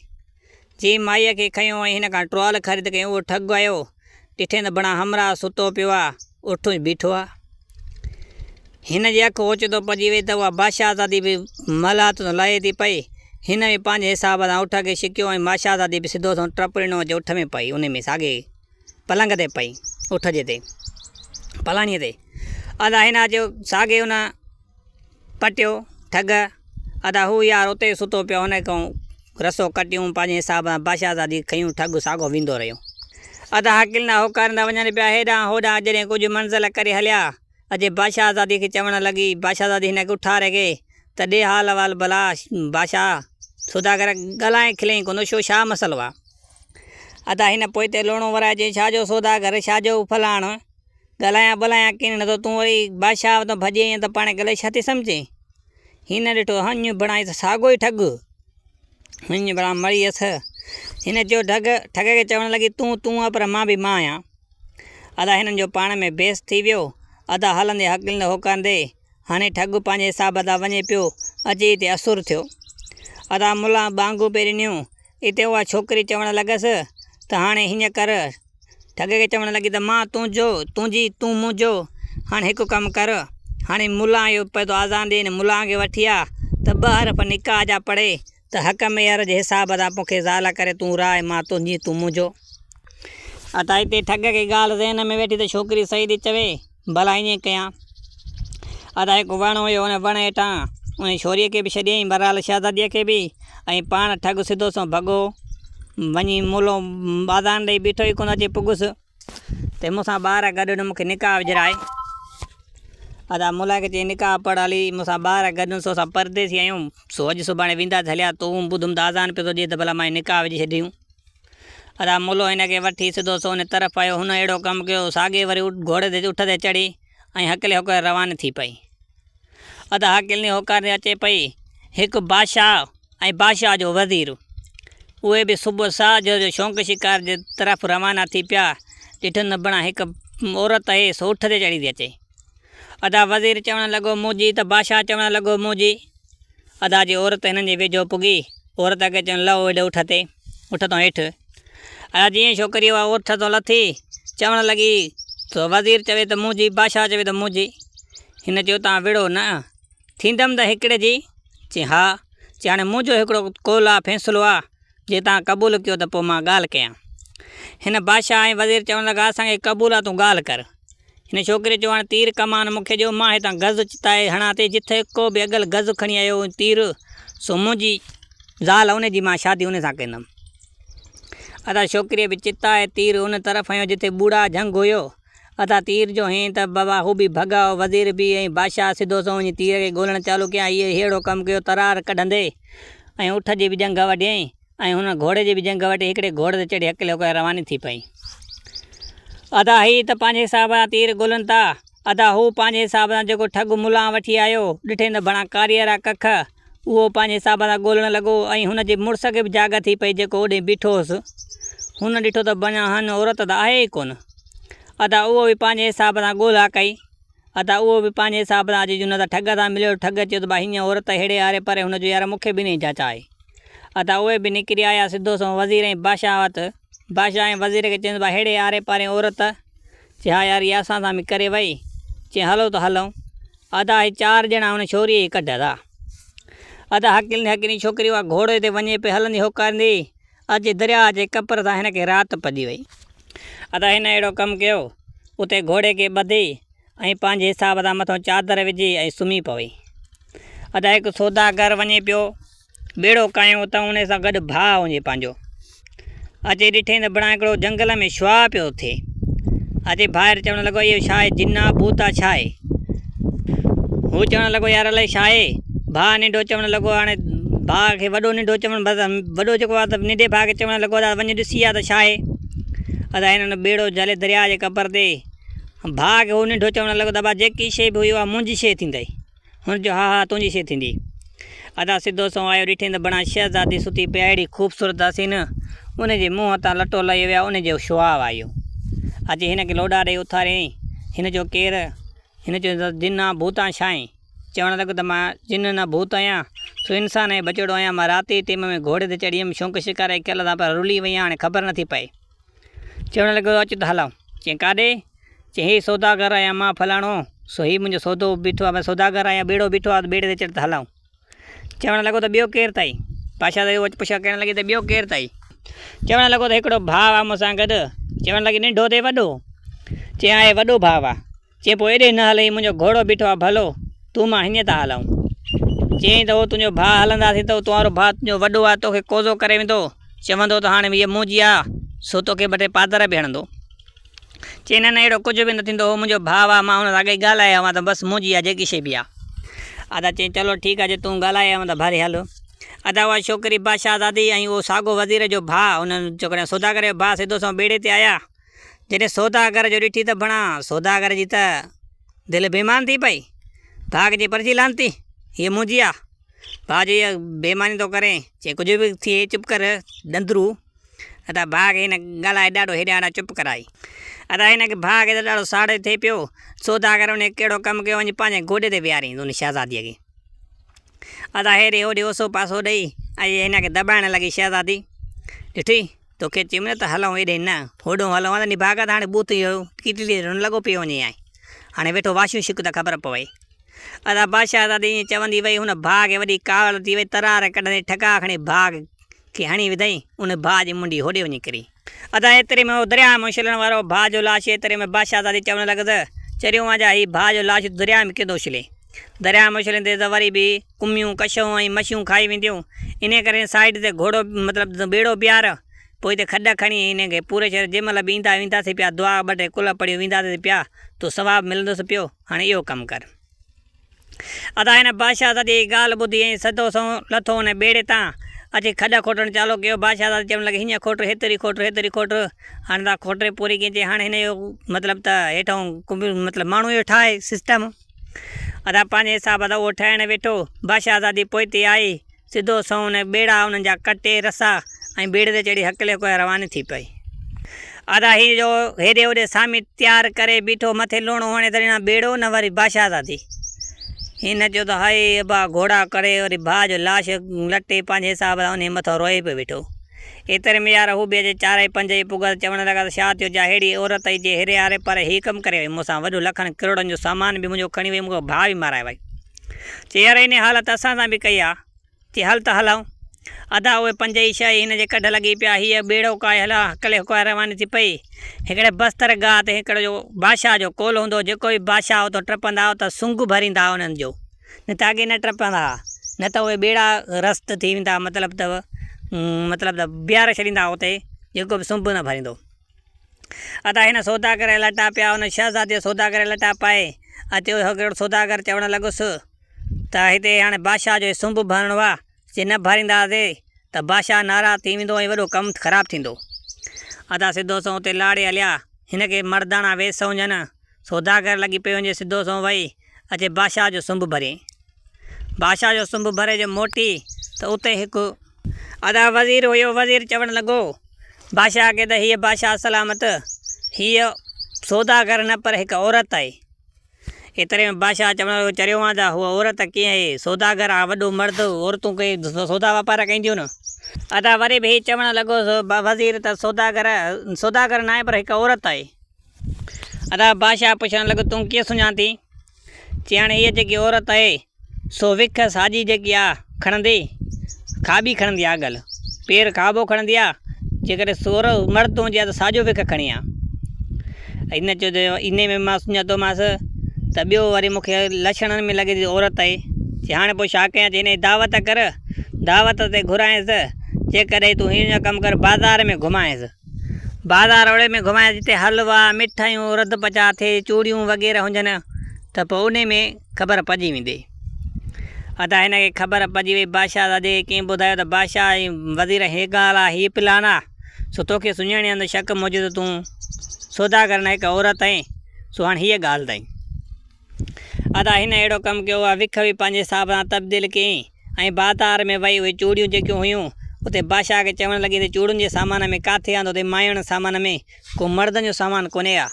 جنهن مائيء کي کنيو ۽ هن کان ٽوال خريد ڪيائين اهو ٺڳ آيو. ڏٺائين ته بڻا همراهه ستو پيو آ، اٺ بيٺو آ. هن جي اک اوچتو پئجي وئي ته اها بادشاهزادي به محلات تان لهي ٿي پئي. هن به پنهنجي حساب سان اٺ کي ڇڪيو ۽ بادشاهزادي به سڌو سنئون ٽپ ڏنو اچي اٺ ۾ پئي، انهي ۾ ساڳئي پلنگ تي پئي، اٺ جي تي، پلاڻيء تي. ادا هن اچي ساڳئي ان پٽيو ٺڳ، ادا هو يار اتي ئي ستو پيو آ، ان کان رسو ڪٽيون پنهنجي حساب سان بادشاهزادي کي کنيون ٺڳ ساڳو ويندو رهيو. ادا هڪلندا هوڪاريندا وڃن پيا هيڏانهن هوڏانهن جڏهن ڪجهه منزل ڪري هليا اچي بادشاهزادي کي چوڻ لڳي بادشاهزادي هن کي اٺاري کي ته ڏي حال احوال ڀلا بادشاهه سوداگر ڳالهائين کلئين ڪونه ڇو ڇا مسئلو آ. ادا هن پوئتي لوڻو ورائي چيائين ڇا جو سوداگر ڇا جو فلاڻو ڳالهايان ٻولهايان ڪين نٿو تون وري بادشاهه وٽان ڀڄي آئين ته پاڻ ڳالهائي ڇا ٿي سمجهين؟ هن ڏٺو هڃ بڻائي ته ساڳو ئي ٺڳ. هڃ بڻا مري ويس. هن چيو ڍڳ ٺڳ کي چوڻ لڳي تون تون آن پر مان به مان آهيان. ادا هنن جو پاڻ ۾ بحث ٿي ويو. ادا هلندي هڪلندي هوڪاندي هاڻي ٺڳ پنهنجي حساب تان وڃي پيو اچي هتي اسر ٿيو. ادا ملان ٻانگون پئي ڏنيون. اتي اها ڇوڪري چوڻ لڳس ته هاڻي هيئن ڪر. ٺڳ کي چوڻ لڳي ته مان تنهنجو، تنهنجي، تون منهنجو، هاڻي هڪ ڪم ڪر، هاڻي ملان اهو پئي ٿو آذان ڏئي، هن ملان کي وٺي آ ته ٻه حرف نڪاح جا پڙهي ته حق ميهر جي حساب سان مون کي زال ڪري تون راء مان تنهنجي، تون منهنجو. ادا هتي ٺڳ کي ڳالهه ذهن ۾ ويٺي ته ڇوڪري صحيح ٿي چوي، ڀلا ائين ڪيان. ادا هڪ وڻ هيو، ان وڻ هيٺان ان ڇوريء کي به ڇڏيائين، بهرحال شهزاديء کي به، ۽ پاڻ ٺڳ سڌو سنئون ڀڳو. وڃي مولو آذان ڏئي بيٺو ئي ڪونه اچي پڳس ته مون سان ٻار گڏ نه مون کي نڪاح وجهرائي. ادا ملا کي چيائين نڪاح پڙهه هلي مون سان ٻار گڏ سو اسان پرديسي آهيون سو اڄ سڀاڻي وينداسين هليا تون ٻڌم ته آذان پيو ٿو ڏئي ته ڀلا مان نڪاح وجهي ڇڏيون. ادا مولو هن کي وٺي سڌو سو ان طرف آيو. هن اهڙو ڪم ڪيو ساڳي وري گهوڙي تي اٺ تي چڙهي ۽ هڪلي هڪلي رواني ٿي پئي. ادا هاڪلني هوڪارندي اچي پئي. هڪ بادشاهه ۽ بادشاهه جو وزير، اهي به صبح ساجهر جو شونق شڪار جي طرف روانا ٿي پيا. ڏٺن ته بڻا هڪ عورت اهي سو اٺ تي چڙهي ٿي اچي. ادا وزير چوڻ لڳو منهنجي ته بادشاهه چوڻ لڳو منهنجي. ادا جي عورت هنن جي ويجهو پڳي. عورت کي چيائون لهو هيڏي اٺ تي، اٺ تان هيٺ. ادا جيئن ڇوڪري اها اٺ تان لٿي، چوڻ لڳي ته وزير چوي ته منهنجي، بادشاهه چوي ته منهنجي. هن چيو توهان وڙهو نه، ٿيندم ته هڪڙي جي؟ چيائين ها. چيائين هاڻي منهنجو هڪڙو قول آ، فيصلو آ، جي توهان قبول ڪيو ته پوء مان ڳالهه ڪيان. هن بادشاهه ۽ وزير چوڻ لڳا اسان کي قبول آ تون ڳالهه ڪر. هن ڇوڪري چيو هاڻي تير ڪمان مون کي ڏيو، مان هتان گز چتائي هڻان ٿي، جٿي ڪو به اڳل گز کڻي آيو ۽ تير، سو منهنجي زال ان جي مان شادي ان سان ڪندم. ادا ڇوڪريء به چتائي تير ان طرف هنيو جتي ٻوڙا جهنگ هيو. ادا تير جو هين ته بابا هو به ڀڳا، وزير به ۽ بادشاهه سڌو سنئون وڃي تير کي ڳولڻ چالو ڪيا. هيء ههڙو ڪم ڪيو ترار ڪڍندي ۽ اٺ جي به ڄنگهه وڍيائين. ۽ هن گهوڙي جي به ڄنگهه وٺي هڪڙي گهوڙي تي چڙهي هڪلي هڪلي رواني ٿي پئي. ادا هي ته پنهنجي حساب سان تير ڳولن ٿا. ادا هو پنهنجي حساب سان جيڪو ٺڳ ملان وٺي آيو، ڏٺئين ته بڻا ڪاريئرا ڪک، اهو پنهنجي حساب سان ڳولڻ لڳو ۽ هن جي مڙس کي به جاڳ ٿي پئي جيڪو اوڏهين بيٺو هوس. هن ڏٺو ته بڻا هن عورت ته آهي ئي ڪونه. ادا اهو به پنهنجي حساب سان ڳولها ڪئي. ادا اهو به پنهنجي حساب سان اچي جنهن سان ٺڳ سان مليو. ٺڳ چيو ته ڀاء هينئن عورت ههڙي آري پري هن جو يار مون کي به انهيء جاچ آهي. ادا اهي به نڪري آيا سڌو سنئون وزير ۽ بادشاهه وٽ. بادشاهه ۽ وزير کي چيائينس ڀاء ههڙي آري پاري عورت؟ چي ها يار اها اسان سان به ڪري وئي. چي هلو ته هلون. ادا هي چار ڄڻا ان ڇوريء جي ڪڍ ادا. ادا هڪلندي هڪلندي ڇوڪري اها گهوڙي تي وڃي پئي هلندي هوڪاريندي اچي درياهه جي ڪپر تان هن کي رات پئجي وئي. ادا هن اهڙو ڪم ڪيو، اتي گهوڙي کي ٻڌي ۽ پنهنجي حساب سان مٿون چادر وجهي ۽ سمهي پوي. ادا هڪ سوداگر وڃي پيو ٻيڙو ڪاهيو اتان ان سان گڏ ڀاء هجي پنهنجو. اچي ڏٺئين ته بڻا هڪڙو جنگل ۾ شعاع پيو ٿئي. اچي ڀائر چوڻ لڳو اهو ڇا آهي جن آ ڀوت آ ڇا آهي؟ هو چوڻ لڳو يار الائي ڇا آهي؟ ڀاء ننڍو چوڻ لڳو هاڻي ڀاء کي وڏو ننڍو چوڻ بس وڏو جيڪو آهي ته ننڍي ڀاء کي چوڻ لڳو ته وڃ ڏسي آ ته ڇا آهي؟ ادا هنن ٻيڙو جهلي درياء جي ڪپر تي ڀاء کي هو ننڍو چوڻ لڳو ته ابا جيڪي شيء به هئي اها منهنجي شيء ٿيندئي. هن چيو، ها ها تنهنجي شيء ٿيندي. ادا سڌو سنئون آيو ڏٺئين ته بڻا شهزادي ستي پئي اهڙي خوبصورت حسين، ان جي منهن تان لٽو لهي ويا ان جو شعاع آيو. اچي هن کي لوڏا ڏئي اٿاريائين. هن چيو، ڪير؟ هن چيو ته جن آن ڀوت آن ڇا آهين؟ چوڻ لڳو ته مان جن نه ڀوت آهيان، سو انسان ۽ ٻچڙو آهيان، مان رات جي ٽيم ۾ گهوڙي تي چڙهي هيم، شونق شڪار جي کيل سان پر رلي وئي آهيان، هاڻي خبر نٿي پئي. چوڻ لڳو اچ ته هلون. چيائين ڪاڏي؟ چيائين هي سوداگر آهيان مان فلاڻو، سو هي منهنجو سودو بيٺو آهي، سوداگر آهيان ٻيڙو بيٺو آهي ته ٻيڙي تي چڙهه ته هلون. چوڻ لڳو ته ٻيو ڪير اٿئي؟ بادشاهه ته اهو پڇا ڪرڻ لڳي ته ٻيو ڪير اٿئي؟ چوڻ لڳو ته هڪڙو ڀاء آهي مون سان گڏ. چوڻ لڳي ننڍو اٿئي وڏو؟ چيائين آهي وڏو ڀاء آهي. چيائين پوء ايڏي نه هل هي منهنجو گهوڙو بيٺو آهي ڀلو، تون مان هينئن ٿا هلون. چيائين ته هو تنهنجو ڀاء هلنداسين ته تنهارو ڀاء تنهنجو وڏو آهي توکي ڪوزو ڪري ويندو. چوندو ته هاڻي هيء منهنجي آ، سو توکي ٻه ٽي پادر به هڻندو. چيائين نه نه اهڙو ڪجهه به نه ٿيندو، هو منهنجو ڀاء آ، مان هن سان اڳ ئي ڳالهائي آيو آهيان ته بس منهنجي آ جيڪي شيء به آ. ادا چيائين چلو ٺيڪ آ جي تون ڳالهائي آيو آهين ته ڀلي هل. ادا اها ڇوڪري بادشاهزادي ۽ اهو ساڳو وزير جو ڀاء ان ڇوڪري سوداگر جو ڀاء سڌو سنئون ٻيڙي تي آيا. جڏهن سوداگر جو ڏٺي ته بڻا سوداگر جي ته دل بيمان ٿي پئي. ڀاء کي چيائين پرچي لعنتي هيء منهنجي آ. ڀاء چيو اها بيماني ٿو ڪرين؟ چيائين ڪجهه به ٿئي چپ ڪر ڏندرو. ادا ڀاء کي هن ڳالهائي ڏاڍو هيڏانهن هوڏانهن چپ ڪرائي. ادا هن کي ڀاء کي ته ڏاڍو ساڙ ٿئي پيو. سوداگر ان ڪهڙو ڪم ڪيو وڃي پنهنجي گوڏي تي ويهاريائينس ان شهزاديء کي. ادا هيڏي هوڏي اوسو پاسو ڏئي ۽ هن کي دٻائڻ لڳي شهزادي ڏٺئي توکي چيم نه ته هلون هيڏي نه هوڏهون هلون ها ته نڀاڳا ته هاڻي ٻوٿ اهو ڪيٽلي رن لڳو پيو وڃي آهي. هاڻي ويٺو واشون ڇڪ ته خبر پوي. ادا بادشاهزادي ائين چوندي وئي، هن ڀاء کي وڏي ڪاوڙ ٿي وئي، ترار ڪڍندي ٺڪاء کڻي ڀاء کي هڻي وڌائين، ان ڀاء جي منڍي هوڏي وڃي ڪري. ادا ايتري ۾ اهو درياهه ۾ اڇلڻ وارو ڀاء جو لاش ايتري ۾ بادشاهزادي چوڻ لڳس، چريو آن جا هي ڀاء جو لاش درياهه ۾ ڪيئن ٿو اڇلي؟ درياهه ۾ اڇليندي ته وري به ڪميون، ڪشون ۽ مڇيون کائي وينديون، انهيء ڪري هن سائيڊ تي گهوڙو مطلب ٻيڙو بيهار، پوء هتي کڏ کڻي انهيء کي پوري ڇڏ، جنهن مهل به ايندا وينداسين پيا دعا ٻه ٽي قل پڙهيون وينداسين پيا، تو ثواب ملندس پيو. هاڻي اهو ڪم ڪر. ادا هن بادشاهزادي جي ڳالهه ٻڌي ۽ سڌو سنئون لٿو ان ٻيڙي تان اچي کڏ کوٽڻ چالو ڪيو. بادشاهزادي چوڻ لڳي، هينئن کوٽ، هيتري کوٽ، هيتري کوٽ. هاڻي تان کوٽي پوري ڪئين. چي هاڻي هن جو مطلب ته هيٺئون مطلب ماڻهو جو ٺاهي سسٽم. ادا پنهنجي حساب سان اهو ٺاهڻ ويٺو. بادشاهزادي پوئتي آئي. سڌو سنئون ان ٻيڙا انهن جا ڪٽي رسا ۽ ٻيڙي تي چڙهي هڪلي هڪوئي رواني ٿي پئي. ادا هي جو هيڏي هوڏي سامي تيار ڪري بيٺو مٿي لوڻو هڻي ته نه ٻيڙو نه وري بادشاهزادي. هن چيو ته هائي ابا گهوڙا ڪري وري ڀاء جو لاش لٽي پنهنجي حساب سان انهي مٿان روئي پيو ويٺو. ايتري ۾ يار هو به اچي چارئي پنج ئي پڳا ته چوڻ لڳا ته ڇا ٿيو جا ههڙي عورت اٿئي جي هري هاري پر هي ڪم ڪري وئي مون سان وڏو لکن ڪروڙن جو سامان به منهنجو کڻي وئي مون کي ڀاء به مارائي وئي. چي يار انهي حالت اسان سان به ڪئي آ. چي هل ته هلون. ادا اهي پنج ئي ڇهه ئي هن جي ڪڍ لڳي پيا. هيء ٻيڙو ڪاهي هلان هڪلي هڪوائي رواني ٿي پئي. هڪڙي بستر گاهه تي هڪڙو جو بادشاهه جو ڪول هوندو هو جيڪو به بادشاهه اتان ٽپندا هئا ته سنگ ڀريندا هئا انهن جو. نه ته اڳي نه ٽپندا ها نه ته اهي ٻيڙا رست ٿي ويندا ها مطلب ته مطلب ته بيهاري ڇڏيندا ها اتي جيڪو به سنب نه ڀريندو. ادا هن سوداگر جا لٽا پيا ان شهزاديء سوداگر جا لٽا پائي اچي هڪڙو سوداگر چوڻ لڳس ته هتي هاڻي بادشاهه جو سنب ڀرڻو آ جي نه ڀرينداسين ته بادشاهه ناراض ٿي ويندو ۽ وڏو ڪم خراب ٿيندو. ادا سڌو سنئون اتي لاڙي هليا. هن کي مرداڻا ويس هجن. سوداگر لڳي پيو وڃي سڌو سنئون وئي اچي بادشاهه جو سنب ڀريائين. بادشاهه جو سنب ڀري جو موٽي ته اتي هڪ. ادا وزير هيو. وزير چوڻ لڳو بادشاهه کي ته هيء بادشاهه سلامت هيء سوداگر نه پر هڪ عورت آهي. ايتري ۾ بادشاهه چوڻ لڳو، چريو آن ته هوء عورت ڪيئن اهي؟ سوداگر آ وڏو مرد، عورتون ڪي سودا واپار ڪنديون نه. ادا وري به هي چوڻ لڳو وزير ته سوداگر، سوداگر ناهي پر هڪ عورت آهي. ادا بادشاهه پڇڻ لڳو، تون ڪيئن سڃاتين؟ چي هاڻي هيء جيڪي عورت آهي، سو وک ساڄي جيڪي آ کڻندي، کاٻي کڻندي آ ڳل، پير کاٻو کڻندي آ، جيڪڏهن سور مرد هجي ها ته ساڄو وک کڻي ها. هن چيو ته انهي ۾ مان سڃاتومانس ته ٻيو وري مون کي لڇڻن ۾ لڳي ٿي عورت آهي. چي هاڻي پوء ڇا ڪيان؟ چي هن جي دعوت ڪر، دعوت تي گهرائينس، جيڪڏهن تون هيئن جو ڪم ڪر بازار ۾ گهمائينس. بازار اوڙي ۾ گهمائينس جتي حلوا، مٺايون، رڌ پچاء ٿئي، چوڙيون وغيره هجن ته پوء انهي ۾ خبر پئجي ويندي. ادا هن کي خبر پئجي وئي. بادشاهزادي کي ڪنهن ٻڌايو ته بادشاهه ۽ وزير هي ڳالهه آ، هي پلان آ، سو توکي سڃاڻيان ته شڪ موجب ته تون سوداگر نه هڪ عورت آهين، سو هاڻ هيء ڳالهه اٿئي. ادا هن اهڙو ڪم ڪيو، اها وک به پنهنجي حساب سان تبديل ڪيائين ۽ بازار ۾ وئي اهي چوڙيون جيڪيون هيون، اتي بادشاهه کي چوڻ لڳي ته چوڙين جي سامان ۾ ڪاٿي آندو اٿئي ماين سامان ۾ ڪو مردن جو سامان ڪونهي ها.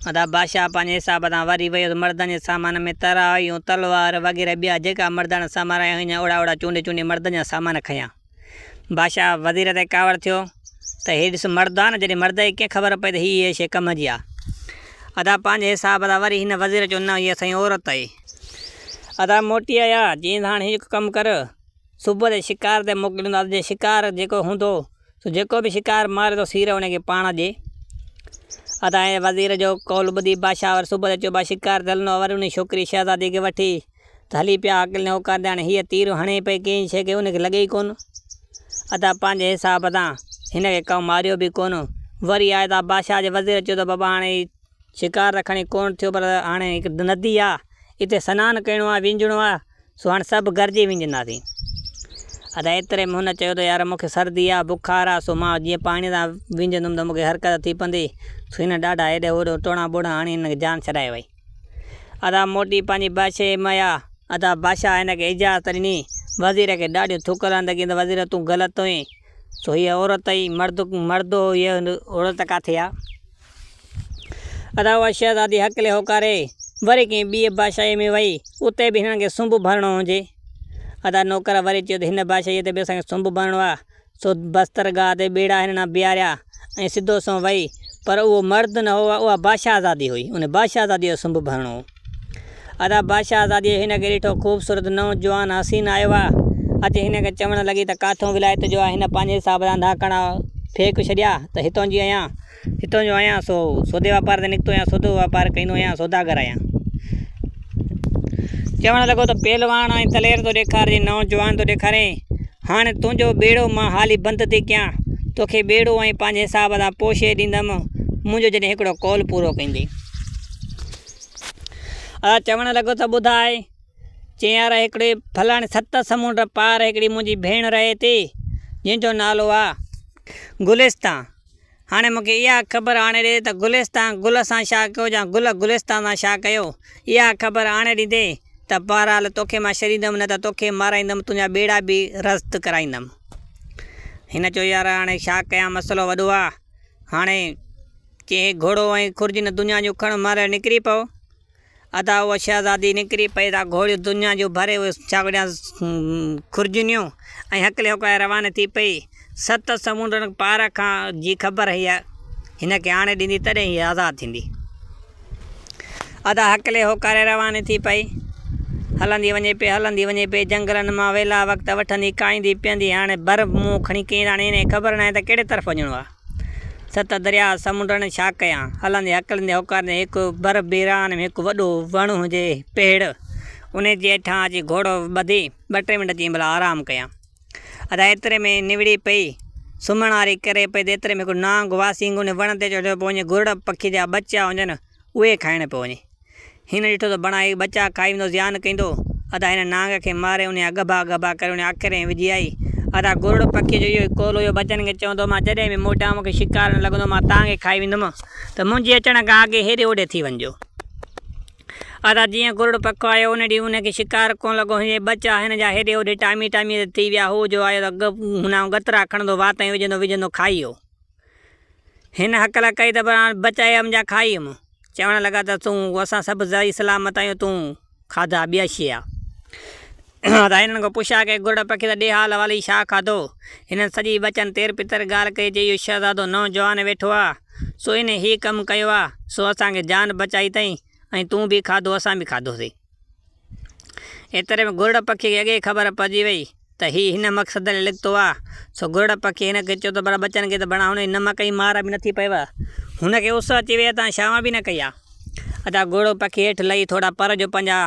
ادا بادشاهه پنهنجي حساب سان وري ويو ته مردن جي سامان ۾ ترايون، تلوار وغيره ٻيا جيڪا مرداڻا سامان آيا هيا اوڙا اوڙا چونڊي چونڊي مردن جا سامان کنيا. بادشاهه وزير تي ڪاوڙ ٿيو ته هي ڏس مرد آ نه جڏهن مرد کي ڪيئن خبر پئي ته هي هيء شيء ڪم جي آ. ادا پنهنجي حساب سان وري هن وزير چيو نه هيء سائين عورت آهي. ادا موٽي آيا چيائين ته هاڻي هڪ ڪم ڪر صبح تي شڪار تي موڪلينداسين جي شڪار جيڪو هوندو سو جيڪو به شڪار ماري ٿو سير ان کي پاڻ ڏي. ادا ائين وزير جو قول ٻڌي بادشاهه وري صبح تي چيو با شڪار تي هلندو آ وري انهي ڇوڪري شهزادي کي وٺي ته هلي پيا عقل نه اوڪار ڏيڻ هيء تير هڻي پئي ڪنهن شيء کي ان کي لڳي ئي ڪونه. ادا پنهنجي حساب تان هن کي ڪئون ماريو به ڪونه. وري آيو ته بادشاهه جي وزير چيو ته بابا هاڻي هي شڪار ته کڻي ڪونه ٿيو پر هاڻي هڪ ندي آ اتي سنان ڪرڻو آ وينجهڻو آ سو هاڻي سڀ گڏجي وينجهنداسين. ادا ايتري ۾ هن چيو ته يار مون کي سردي آ بخار آ سو مان جيئن پاڻي سان وينجهندم ته مون کي حرڪت ٿي پوندي. سو هن ڏاڍا هيڏي هوڏي ٽوڻا ٻوڻا هڻي هن کي جان ڇڏائي وئي. ادا موٽي پنهنجي بادشاهيء ۾ آيا. ادا بادشاهه هن کي اجازت ڏني. وزير کي ڏاڍيون ٿڪ لڳندي ته وزير تون غلط هئين. سو هيء عورت ئي مرد مرد هو هيء عورت ڪاٿي آ؟ ادا اها شهزادي هڪلي هوڪاري وري ڪنهن ٻيء بادشاهيء ۾ وئي. اتي به هنن کي سنب ڀرڻو هجي. ادا نوڪر وري چيو ته هن بادشاهيء تي به اسان کي سنب ڀرڻو آ. سو بسترگاهه تي ٻيڙا هن ڏانهن بيهاريا ۽ سڌو سنئون وئي، پر اهو مرد نه هو، اها بادشاهزادي هئي، ان بادشاهزاديء جو سنب ڀرڻو هو. ادا بادشاهزاديء هن کي ڏٺو، خوبصورت نوجوان حسين آيو آ، اچي هن کي چوڻ لڳي ته ڪاٿئون ولايت جو آ، هن پنهنجي حساب سان انڌا ڪڻا ڦيڪ ڇڏيا ته هتئون جي آهيان، هتان جو آهيان سو سودي واپار تي نڪتو آهيان، سودو واپار ڪندو آهيان، سوداگر آهيان. چوڻ لڳو ته پهلوان ۽ دلير ٿو ڏيکارجين، نوجوان ٿو ڏيکارين، هاڻي تنهنجو ٻيڙو مان حالي بند ٿي ڪيان، توکي ٻيڙو ۽ پنهنجي حساب سان پوشي ڏيندم، منهنجو جڏهن هڪڙو قول پورو ڪندين. ادا چوڻ لڳو ته ٻڌاء. چيائين يار هڪڙي فلاڻي ست سمنڊ پار هڪڙي منهنجي ڀيڻ رهي ٿي، جنهن جو نالو آ گلستان. هاڻي مون کي اها خبر آڻي ڏي ته گلستان گل سان ڇا ڪيو يا گل گلستان سان ڇا ڪيو؟ اها خبر آڻي ڏيندين ته بهرحال توکي مان ڇڏيندم نه ته توکي مارائيندم تنهنجا ٻيڙا به رست ڪرائيندم. هن چيو يار هاڻي ڇا ڪيان مسئلو وڏو آ. هاڻي چيائين گهوڙو ۽ خرجين دنيا جون کڻ ماري نڪري پئو. ادا اها شهزادي نڪري پئي ته گهوڙيون دنيا جون ڀري اهي ڇاڳڙيان خرجنيون ۽ هڪلي هڪائي رواني ٿي پئي. ست سمونڊن پار کان جي خبر هيء هن کي آڻي ڏيندي تڏهن هيء آزاد ٿيندي. ادا هڪلي هوڪاري رواني ٿي پئي. هلندي وڃي پئي، هلندي وڃي پئي، جنگلن مان ويلا وقت وٺندي، کائيندي پيئندي، هاڻي بر منهن کڻي ڪئين ته هاڻي هن کي خبر ناهي ته ڪهڙي طرف وڃڻو آهي. ست درياء سمنڊن ڇا ڪيان؟ هلندي هڪلندي هوڪاريندي هڪ بر بيران ۾ هڪ وڏو وڻ هجي پيڙ، انهي جي هيٺان اچي گهوڙو ٻڌي ٻه ٽي منٽ چيائين ڀلا آرام ڪيان. ادا ايتري ۾ نوڙي پئي سمهڻ واري ڪري پئي ته ايتري ۾ هڪ نانگ واسينگ انهي وڻ تي چڙهيو پيو وڃي گرڙ پکي جا ٻچا هجن اهي کائڻ پيو وڃي. هن ڏٺو ته بڻا هي ٻچا کائي ويندو زيان ڪيندو. ادا هن نانگ کي ماري انهي جا ڳڀا ڳڀا ڪري انهي آکيري ۾ وجهي آئي. ادا گرڙ پکيء جو اهو ئي قول هيو ٻچن کي چوندو هو مان جڏهن به موٽان مون کي شڪار نه لڳندو مان توهان کي کائي ويندم ته منهنجي اچڻ کان اڳي هيڏي هوڏي ٿي وڃجو. ادا جيئن گرڙ پکو آيو ان ڏينهن ان کي شڪار ڪونه لڳو هن جي ٻچا هن جا هيڏي هوڏي ٽامي ٽامي تي ٿي ويا هو جو آيو ته هن ڳترا کڻندو وات ۾ وجهندو وجهندو کائي ويو. هن هڪل ڪئي ته بران بچائي ام جا کائي ام. چوڻ لڳا ته تون اسان سڀ زرعي سلامت آهيون تون کاڌا ٻيا شيء آ. ته هنن کان پڇا ڪئي گرڙ پکي ته ڏي حال احوال هي ڇا کاڌو؟ هنن سڄي ٻچن تير پتر ڳالهه ڪئي چي اهو شهزادو نوجوان ويٺو آ سو ان هي ڪم ڪيو آ سو اسان کي جان بچائي اٿئي ۽ تون به کاڌو اسان به کاڌوسين. ايتري ۾ گرڙ پکي کي اڳي ئي خبر پئجي وئي ته هي هن مقصد لاء لکتو آ. سو گرڙ پکي هن کي چيو ته ڀلا ٻچن کي ته بڻا هن جي نمڪ ۽ مار به نٿي پئيو. هن کي اس اچي وئي تان ڇانو به نه ڪئي آ. ادا گرڙ پکي هيٺ لهي ٿورا پر جو پنهنجا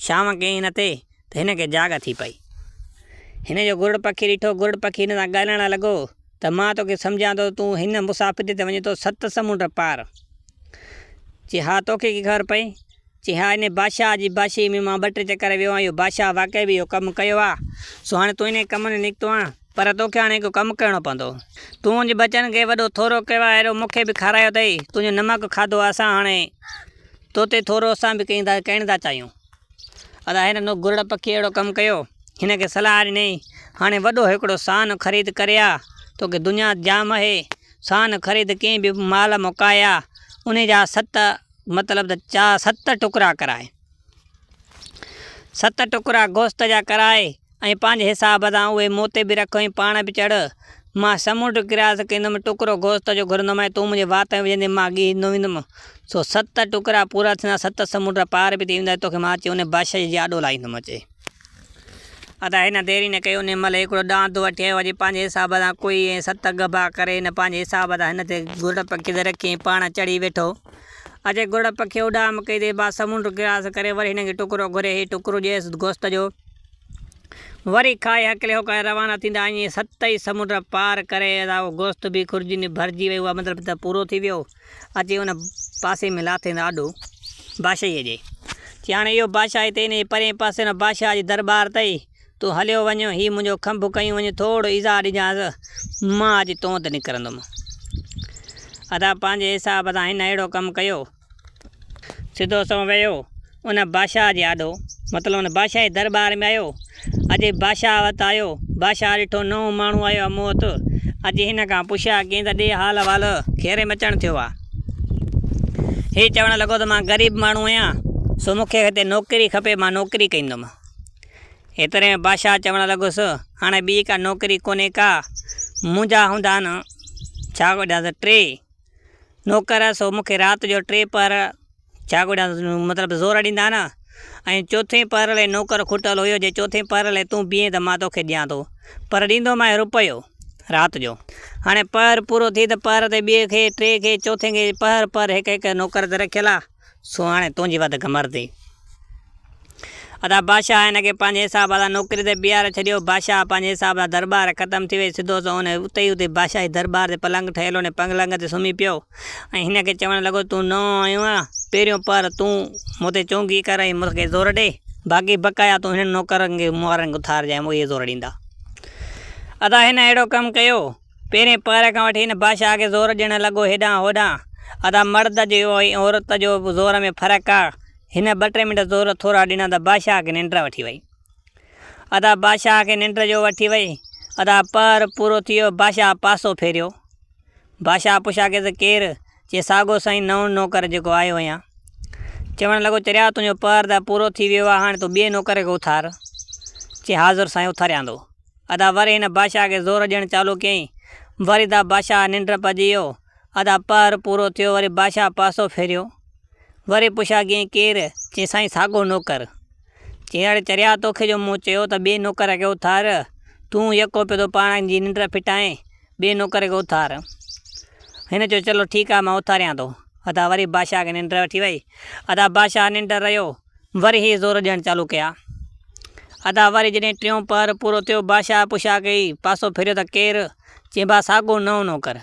ڇانو ڪيائين هن تي ته هن کي جاڳ ٿي پئي. هن جو گرڙ پکي ڏٺو. گرڙ پکي هن سان ڳالهائڻ لڳو ته مان توکي سمجهان ٿو ته تون هن مسافريء تي وڃين ٿو ست سمنڊ پار. چي ها توکي ڪي خبر پئي؟ چي ها انهي بادشاهه جي بادشاهي ۾ مان ٻه ٽي چڪر ويو آهيان، اهو بادشاهه واقعي به اهو ڪم ڪيو آهي، سو هاڻي تون انهي ڪم ۾ نڪتو آهين، پر توکي هاڻي هڪ ڪم ڪرڻو پوندو. تون منهنجي ٻچن کي وڏو ٿورو ڪيو آهي، اهڙو مون کي به کارايو اٿئي، تنهنجو نمڪ کاڌو آهي اسان، هاڻي تو تي ٿورو اسان به ڪرڻ ٿا چاهيون. ادا هن گرڙ پکي اهڙو ڪم ڪيو، هن کي صلاح ڏنائين، هاڻي وڏو هڪڙو سان خريد ڪري آ، توکي دنيا جام آهي، سان خريد ڪنهن به مال مڪائي آ، انهي جا ست مطلب ته چا ست ٽڪرا ڪرائي. ست ٽڪرا گوشت جا ڪرائي ۽ پنهنجي حساب سان اهي مون تي به رک ۽ پاڻ به چڙهه. مان سمنڊ ڪراس ڪندم، ٽڪرو گوشت جو گهرندم ۽ تون منهنجي وات ۾ وجهندين، مان ڳيهندو ويندم. سو ست ٽڪرا پورا ٿيندا، ست سمنڊ پار به ٿي ويندا ۽ توکي مان اچي ان بادشاهيء جي آڏو لاهيندم. اچي. ادا هن دير ئي نه ڪئي، انهيء مهل هڪڙو ڏاند وٺي آيو، اچي پنهنجي حساب سان ڪوئي ۽ ست ڳڀا ڪري هن پنهنجي حساب سان هن تي گرڙ پکي تي رکي ۽ پاڻ چڙهي ويٺو. اچي گرڙ پکي اڏام ڪئي ته با سمنڊ ڪراس ڪري وري هن کي ٽڪرو گهري، هي ٽڪرو ڏيس گوشت جو. وري کائي هڪلي هوڪائي روانا ٿيندا ۽ ائين ست ئي سمنڊ پار ڪري ادا اهو گوشت به خرجين ڀرجي وئي اها مطلب ته پورو ٿي ويو. اچي ان پاسي ۾ لاٿين آڏو بادشاهيء جي. چي هاڻي اهو بادشاهه هتي انهيء پرئين پاسي ان بادشاهه جي درٻار تئي تون هليو وڃ، هي منهنجو کنڀ ڪيون وڃ، ٿورو ايذاء ڏجانس، مان اچي تون وٽ نڪرندم. ادا پنهنجي حساب سان هن اهڙو ڪم ڪيو. سڌو سنئون ويو ان بادشاهه جي آڏو، مطلب ان بادشاهي درٻار ۾ آيو. اچي بادشاهه وٽ آيو. بادشاهه ڏٺو نئون ماڻهو آيو آهي مون وٽ. اچي هن کان پڇيا ڪيائين ته ڏي حال احوال، خير ۾ اچڻ ٿيو آهي؟ هي چوڻ لڳو ته مان غريب ماڻهو آهيان، سو مون کي هتي نوڪري کپي، مان نوڪري ڪندم. ايتري ۾ بادشاهه چوڻ لڳس، هاڻي ٻي ڪا نوڪري ڪونهي ڪا، منهنجا هوندا آهن ڇا ڪڍيانس ٽي نوڪر، سو مون کي رات جو ٽي پهر ڇا ڪڍيانس مطلب زور ڏيندا نه، ۽ چوٿين پهر لاء نوڪر کٽل هيو، جي چوٿين پهر لاء تون بيهين ته مان توکي ڏيان ٿو، پر ڏيندومانء رپيو رات جو. هاڻي پهر پورو ٿئي ته پهر تي ٻئي کي، ٽئين کي، چوٿين کي پهر پهر هڪ هڪ نوڪر تي رکيل آ. سو هاڻي تنهنجي وڌ گهمردي. ادا بادشاهه هن کي پنهنجي حساب سان نوڪري تي بيهاري ڇڏيو. بادشاهه پنهنجي حساب سان درٻار ختم ٿي وئي. سڌو سنئون هن اتي ئي اتي بادشاهي درٻار تي پلنگ ٺهيل هو، ان پلنگ تي سمهي پيو ۽ هن کي چوڻ لڳو، تون نئون آيو آهين، پهريون پهر تون مون تي چونگي ڪر ۽ مون کي زور ڏي، باقي بقايا تون هنن نوڪرن کي مون وارن کي اٿارجانء، اهي زور ڏيندا. ادا هن اهڙو ڪم ڪيو. پهرين پهر کان وٺي هن بادشاهه کي زور ڏيڻ لڳو هيڏانهن هوڏانهن. ادا مرد جو ۽ عورت جو زور ۾ فرق آ. هن ٻه ٽي منٽ زور ٿورا ڏنا ته بادشاهه کي ننڊ وٺي وئي. ادا بادشاهه کي ننڊ جو وٺي وئي. ادا پهر پورو ٿي ويو، بادشاهه پاسو ڦيريو. بادشاهه پڇا ڪيس ڪير؟ چي ساڳو سائين نئون نوڪر جيڪو آيو آهيان. چوڻ لڳو چريا تنهنجو پهر ته پورو ٿي ويو آ هاڻي تون ٻئي نوڪر کي اٿار. چي حاضر سائين اٿاريان ٿو. ادا وري هن بادشاهه کي زور ڏيڻ چالو ڪيائين. وري دا بادشاهه ننڊ پئجي ويو. ادا پهر پورو ٿيو وري بادشاهه پاسو ڦيريو. وري پڇا ڪيائين ڪير؟ چي سائين ساڳو نوڪر. چي اڙي چريا توکي جو مون چيو ته ٻئي نوڪر کي اٿار تون يڪو پيو ٿو پاڻ جي ننڊ ڦٽائين. ٻئي نوڪر کي اٿار. هن چيو چلو ٺيڪ آ مان اٿاريان ٿو. ادا وري بادشاهه کي ننڊ وٺي وئي. ادا بادشاهه ننڊ رهيو. وري هي زور ڏيڻ چالو ڪيا. ادا وري جڏهن ٽيون پهر پورو ٿيو بادشاهه پڇا ڪئي پاسو ڦريو ته ڪير؟ چيائين ڀاء ساڳو نئون نوڪر.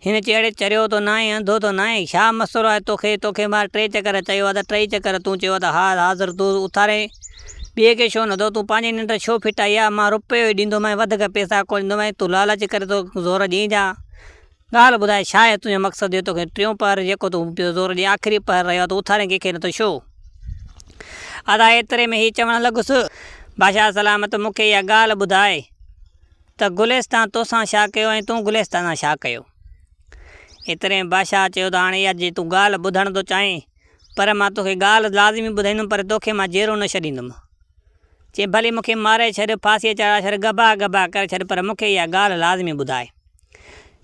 هن چيو اڙي چريو ته ناهين انڌو ته ناهين ڇا مسئلو آهي توکي توکي مان ٽي چڪر چيو آهي ته ٽئي چڪر تون چيو آهي ته ها حاضر تون اٿارين ٻئي کي ڇو نٿو تون پنهنجي ننڊ ڇو ڦٽائي آهي مان رپيو ئي ڏيندومانء وڌيڪ پئسا ڪونه ڏيندومانء تون لالچ ڪري ٿو زور ڏين جا ڳالهه ٻڌاء ڇا آهي تنهنجو مقصد جو توکي ٽيون پهر جيڪو تون پيو زور ڏين آخري پهر رهيو آهي تون اٿارين ڪنهن کي نٿو ڇو ادا ايتري ۾ هي چوڻ لڳس بادشاهه سلامت مون کي اها ڳالهه ٻڌاء ته گلستان توسان ڇا ڪيو ۽ تون گلستان سان ڇا ڪيو؟ ايتري ۾ بادشاهه چيو ته هاڻي اها جي تون ڳالهه ٻڌڻ ٿو چاهين، پر مان توکي ڳالهه لازمي ٻڌائيندم پر توکي مان جيئرو نه ڇڏيندم. چي ڀلي مون کي ماري ڇڏ، ڦاسيء چاڙهائي ڇڏ، ڳڀا ڳڀا ڪري ڇڏ پر مون کي اها ڳالهه لازمي ٻڌاء.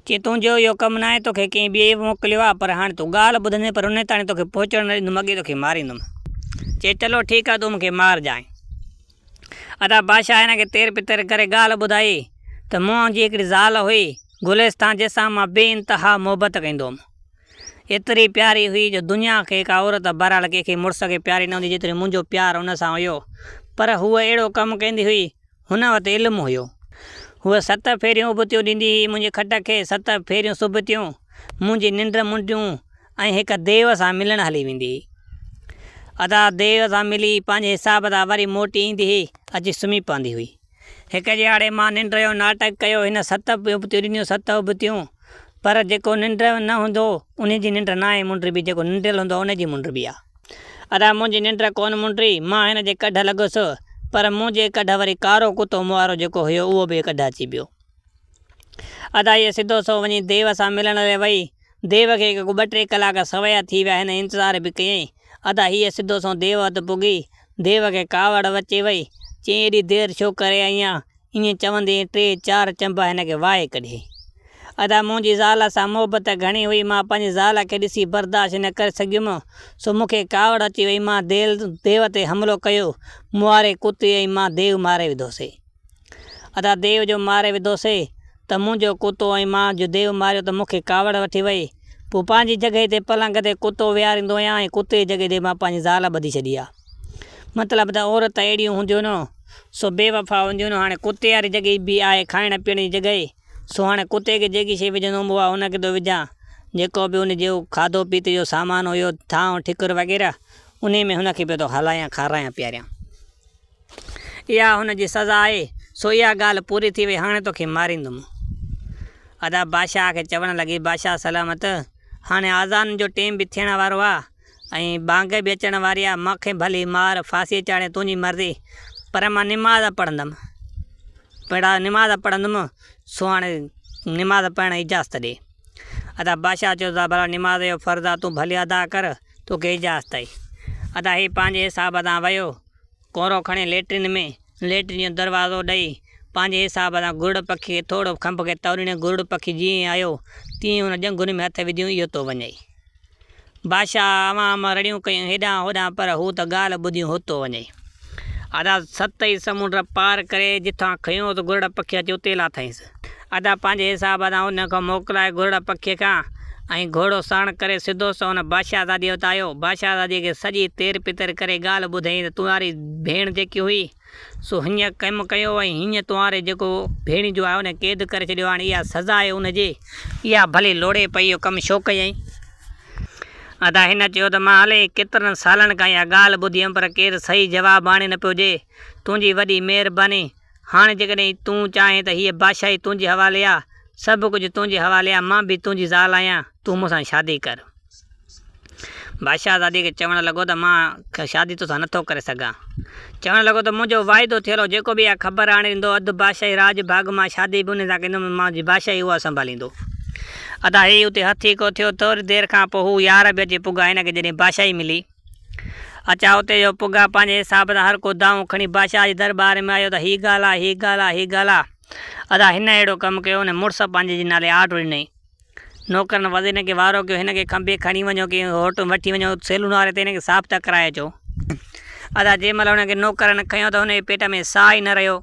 چي تنهنجو اهو ڪم ناهي، توکي ڪنهن ٻئي موڪليو آهي، پر هاڻي تون ڳالهه ٻڌندين پر انهيء تاڻي توکي پهچڻ نه ڏيندم، اڳي توکي ماريندم. چي چلو ٺيڪ آهي تون مون کي مارجانء. ادا بادشاهه هن کي تير پتر ڪري ڳالهه ٻڌائي ته منهنجي هڪڙي زال هئي گلستان جنهن سان مان بي انتها محبت ڪندو هوم. ايتري پياري هئي جو دنيا کي ڪا عورت بهرحال ڪنهن کي مڙس کي پياري نه هوندي جيتري منهنجو پيار ان سان هيو. پر هوء اهڙو ڪم ڪندي هئي هن وٽ علم هيو. هوء ست ڦيريون ابتيون ڏيندي هئي منهنجي کٽ کي ست ڦيريون سبتيون منهنجي ننڊ منڊيون ۽ هڪ ديو سان ملڻ هلي ويندي هئي. ادا ديو سان ملي پنهنجي حساب سان وري موٽي ايندي هئي، اچي سمهي پوندي هئي. هڪ ڏهاڙي مان ننڊ جو ناٽڪ ڪيو، هن ست ابتيون ڏنيون، ست ابتيون، پر جيڪو ننڊ نه هوندو، انهي جي ننڊ ناهي منڊبي، جيڪو ننڊيل هوندو آهي، انهي جي منڊبي آهي. ادا منهنجي ننڊ ڪونه منڊي، مان هن جي ڪڍ لڳس، پر منهنجي ڪڍ وري ڪارو ڪتو مون وارو جيڪو هيو، اهو به ڪڍ اچي پيو. ادا هيء سڌو سنئون وڃي ديو سان ملڻ لئي وئي. ديو کي ڪو ٻه ٽي ڪلاڪ سويا ٿي ويا، هن انتظار به ڪيائين. ادا هيء سڌو سنئون ديو وٽ پڳي. ديو کي ڪاوڙ اچي وئي. چيائين ايڏي دير ڇو ڪري آئي آن؟ ائين چوندي ٽي چار چنبا هن کي واهي ڪڍيائين. ادا منهنجي زال سان محبت گهڻي هئي، مان پنهنجي زال کي ڏسي برداشت نه ڪري سگهيم، سو مون کي ڪاوڙ اچي وئي، مان ديو تي حملو ڪيو، مون واري ڪتي ۽ مان ديو ماري وڌوسي. ادا ديو جو ماري وڌوسي ته منهنجو ڪتو ۽ مان جو ديو ماريو ته مون کي ڪاوڙ وٺي وئي. پوء پنهنجي جڳهه تي پلنگ تي ڪتو ويهاريندو آهيان ۽ ڪتي جي جڳهه تي مان پنهنجي زال ٻڌي ڇڏي آ. مطلب ته عورت اهڙيون هونديون نه سو بي وفا هونديون نه. هاڻي ڪتي واري جڳهه به آهي کائڻ پيئڻ جي جڳهه سو هاڻي ڪتي کي جيڪي شيء وجهندو هوم اها ان کي ٿو وجهان. جيڪو به ان جو کاڌو پيتي جو سامان هيو ٿانء ٺڪر وغيره انهي ۾ هن کي پيو ٿو هلايان کارايان پياريان. اها هن جي سزا آهي، سو اها ڳالهه پوري ٿي وئي، هاڻي توکي ماريندم. ادا بادشاهه کي چوڻ لڳي، بادشاهه سلامت، هاڻي آذان جو ٽيم به ٿيڻ وارو آ ۽ ٻانگ به اچڻ واري آ، مان کي ڀلي مار، ڦاسيء چاڙهين، تنهنجي مرضي، پر مان نماز پڙهندم، نماز پڙهندم، سو هاڻي نماز پڙهڻ جي اجازت ڏي. ادا بادشاهه چيو ته ڀلا نماز جو فرض آ، تون ڀلي ادا ڪر، توکي اجازت آهي. ادا هي پنهنجي حساب سان ويو، ڪورو کڻي ليٽرين ۾ ليٽرين جو دروازو ڏئي، پنهنجي حساب سان گرڙ پکي کي ٿورو کنڀ کي توريندي گرڙ پکي جيئن ئي آيو، تيئن هن ڄنگهن ۾ هٿ وڌيون اهو تو وڃئي. بادشاهه عوام رڙيون ڪيون هيڏانهن هوڏانهن پر هو ته ڳالهه ٻڌيون هو تو وڃئي. ادا ست ئي سمنڊ پار ڪري جتان کنيو ته گرڙ پکي اچي اتي لاٿائينس. ادا پنهنجي حساب سان ان کان موڪلائي گرڙ پکيء کان ۽ گهوڙو ساڻ ڪري سڌو سنئون ان بادشاهزاديء وٽ آيو. بادشاهزاديء کي سڄي تير پتر ڪري ڳالهه ٻڌائين ته تنهاري ڀيڻ جيڪي هئي، سو هيئن ڪم ڪيو ۽ هيئن تنهاري جيڪو ڀيڻيجو آهي، ان کي قيد ڪري ڇڏيو. هاڻي اها سزا آهي ان جي. اها ڀلي لوڙي پئي اهو ڪم ڇو ڪيائين؟ ادا هن چيو ته مان الائي ڪيترن سالن کان اها ڳالهه ٻڌي هيم پر ڪير صحيح جواب آڻي نه پيو ڏئي. تنهنجي وڏي مهرباني. هاڻي جيڪڏهن تون چاهين ته هيء بادشاهي تنهنجي حوالي آ، سڀ ڪجهه تنهنجي حوالي آ، مان به تنهنجي زال آهيان، تون مون سان شادي ڪر. بادشاهزادي کي چوڻ لڳو ته مان شادي توسان نٿو ڪري سگهان. چوڻ لڳو ته منهنجو واعدو ٿيل هو، جيڪو به اها خبر آڻي ڏيندو، اڌ بادشاهي راڄ ڀاڳ مان شادي به انهي سان ڪندم، منهنجي بادشاهي اها سنڀاليندو. ادا هي اتي هٿيڪو ٿيو، ٿوري دير کان پوء هو يار به اچي پڳا، هن کي جڏهن بادشاهي ملي. اچا اتي جو پڳا پنهنجي حساب سان هر ڪو دانهون کڻي بادشاهه جي درٻار ۾ آيو ته هي ڳالهه آ، هي ڳالهه آ، هي ڳالهه آ. ادا هن اهڙو ڪم ڪيو، ان مڙس پنهنجي جي نالي آرڊر ڏنائين. نوڪرن وزيرن کي وارو ڪيو، هن کي کنڀي کڻي وڃو ڪنهن هوٽل ۾ وٺي وڃو، سيلون واري تي هن کي صاف ته ڪرائي اچو. ادا جنهن مهل هن کي نوڪرن کنيو ته هن جي پيٽ ۾ ساهه ئي نه رهيو.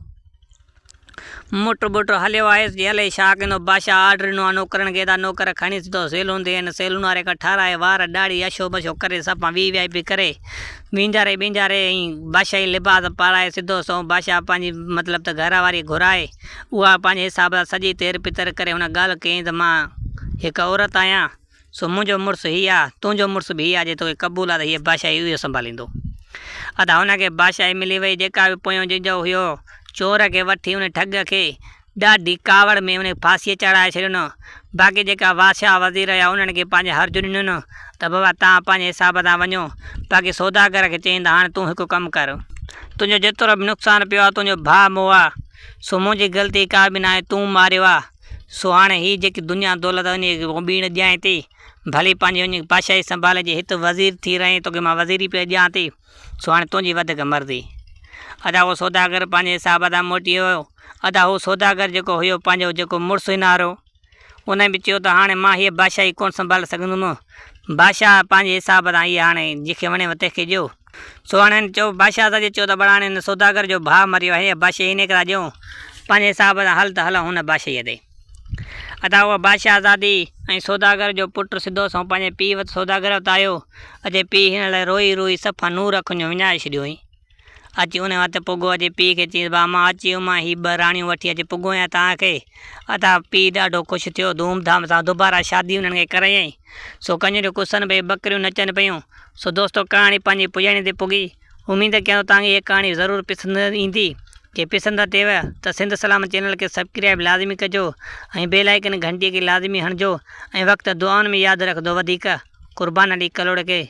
مٽ ٻٽ هليو آيس جي الائي ڇا ڪندو. بادشاهه آرڊر ڏنو آ نوڪرن کي ادا نوڪر کڻي سڌو سيلون تي هن سيلون واري کان ٺهرائي وار ڏاڙهي اشو بشو ڪري صفا وي وي آء پي ڪري وينجهاري ٻينجهاري ۽ بادشاهي لباس پارائي سڌو سنئون بادشاهه پنهنجي مطلب ته گهر واري گهرائي اها پنهنجي حساب سان سڄي تير پتر ڪري هن ڳالهه ڪيائين ته مان هڪ عورت آهيان سو منهنجو مڙس هي آ تنهنجو مڙس به هي آ جي توکي قبول آ ته هيء بادشاهي اهو سنڀاليندو. ادا هن کي بادشاهي ملي وئي جيڪا به پويون جيجو هيو چور کي وٺي ان ٺڳ کي ڏاڍي ڪاوڙ ۾ ان کي ڦاسيء چاڙهائي ڇڏيو باقي جيڪا بادشاهه وزير هيا انهن کي پنهنجي هرج ڏنو ته بابا توهان پنهنجي حساب سان وڃو باقي سوداگر کي چيائين ته هاڻي تون هڪ ڪم ڪر تنهنجو جيترو به نقصان پيو آهي تنهنجو ڀاء مئو آهي سو منهنجي غلطي ڪا به ناهي تون ماريو آهي سو هاڻي هي جيڪي دنيا دولت آهي انهيء کي ٻيڻ ڏيانء ٿي ڀلي پنهنجي وڃي بادشاهي سنڀالي جي هت وزير ٿي رهين توکي مان وزيري پيو ڏيان ٿي سو هاڻي تنهنجي وڌيڪ مرضي. ادا اهو سوداگر پنهنجي حساب سان موٽي ويو. ادا هو سوداگر جيڪو هيو پنهنجو جيڪو مڙس هنارو ان به چيو ته هاڻي مان هيء بادشاهي ڪونه سنڀالي سگهندم. بادشاهه پنهنجي حساب سان هيء هاڻي جنهن کي وڻيو تنهن کي ڏيو. سو هاڻي هن چيو بادشاهه سان چيو ته بڙ هاڻي هن سوداگر جو ڀاء مري ويو آهي هيء بادشاهي انهيء کي ٿا ڏيون. پنهنجي حساب سان هل ته هلون هن بادشاهيء تي. ادا اها بادشاهزادي ۽ سوداگر جو پٽ سڌو سنئون پنهنجي پيء وٽ سوداگر وٽ آيو. اچي پيء هن لاء روئي روئي صفا نور اکين جو وڃائي ڇڏيو هئين. اچي ان وٽ پڳو اچي پيء کي چيس با مان اچي ويو مان هي ٻه راڻيون وٺي اچي پڳو آهيان توهان کي. ادا پيء ڏاڍو خوش ٿيو ڌوم ڌام سان دوباره شادي انهن کي ڪرايائين. سو ڪڃريون ڪسن پئي ٻڪريون نچن پيون. سو دوستو ڪهاڻي پنهنجي پڄاڻي تي پڳي. اميد ڪيان ٿو توهان کي هيء ڪهاڻي ضرور پسند ايندي. جي پسند اٿيو ته سنڌ سلامت چينل کي سبڪرائيب لازمي ڪجو ۽ بيل آئيڪن گهنٽي کي لازمي هڻجو ۽ وقت دعائن ۾ ياد رکندو وڌيڪ قربان علي ڪلهوڙي کي.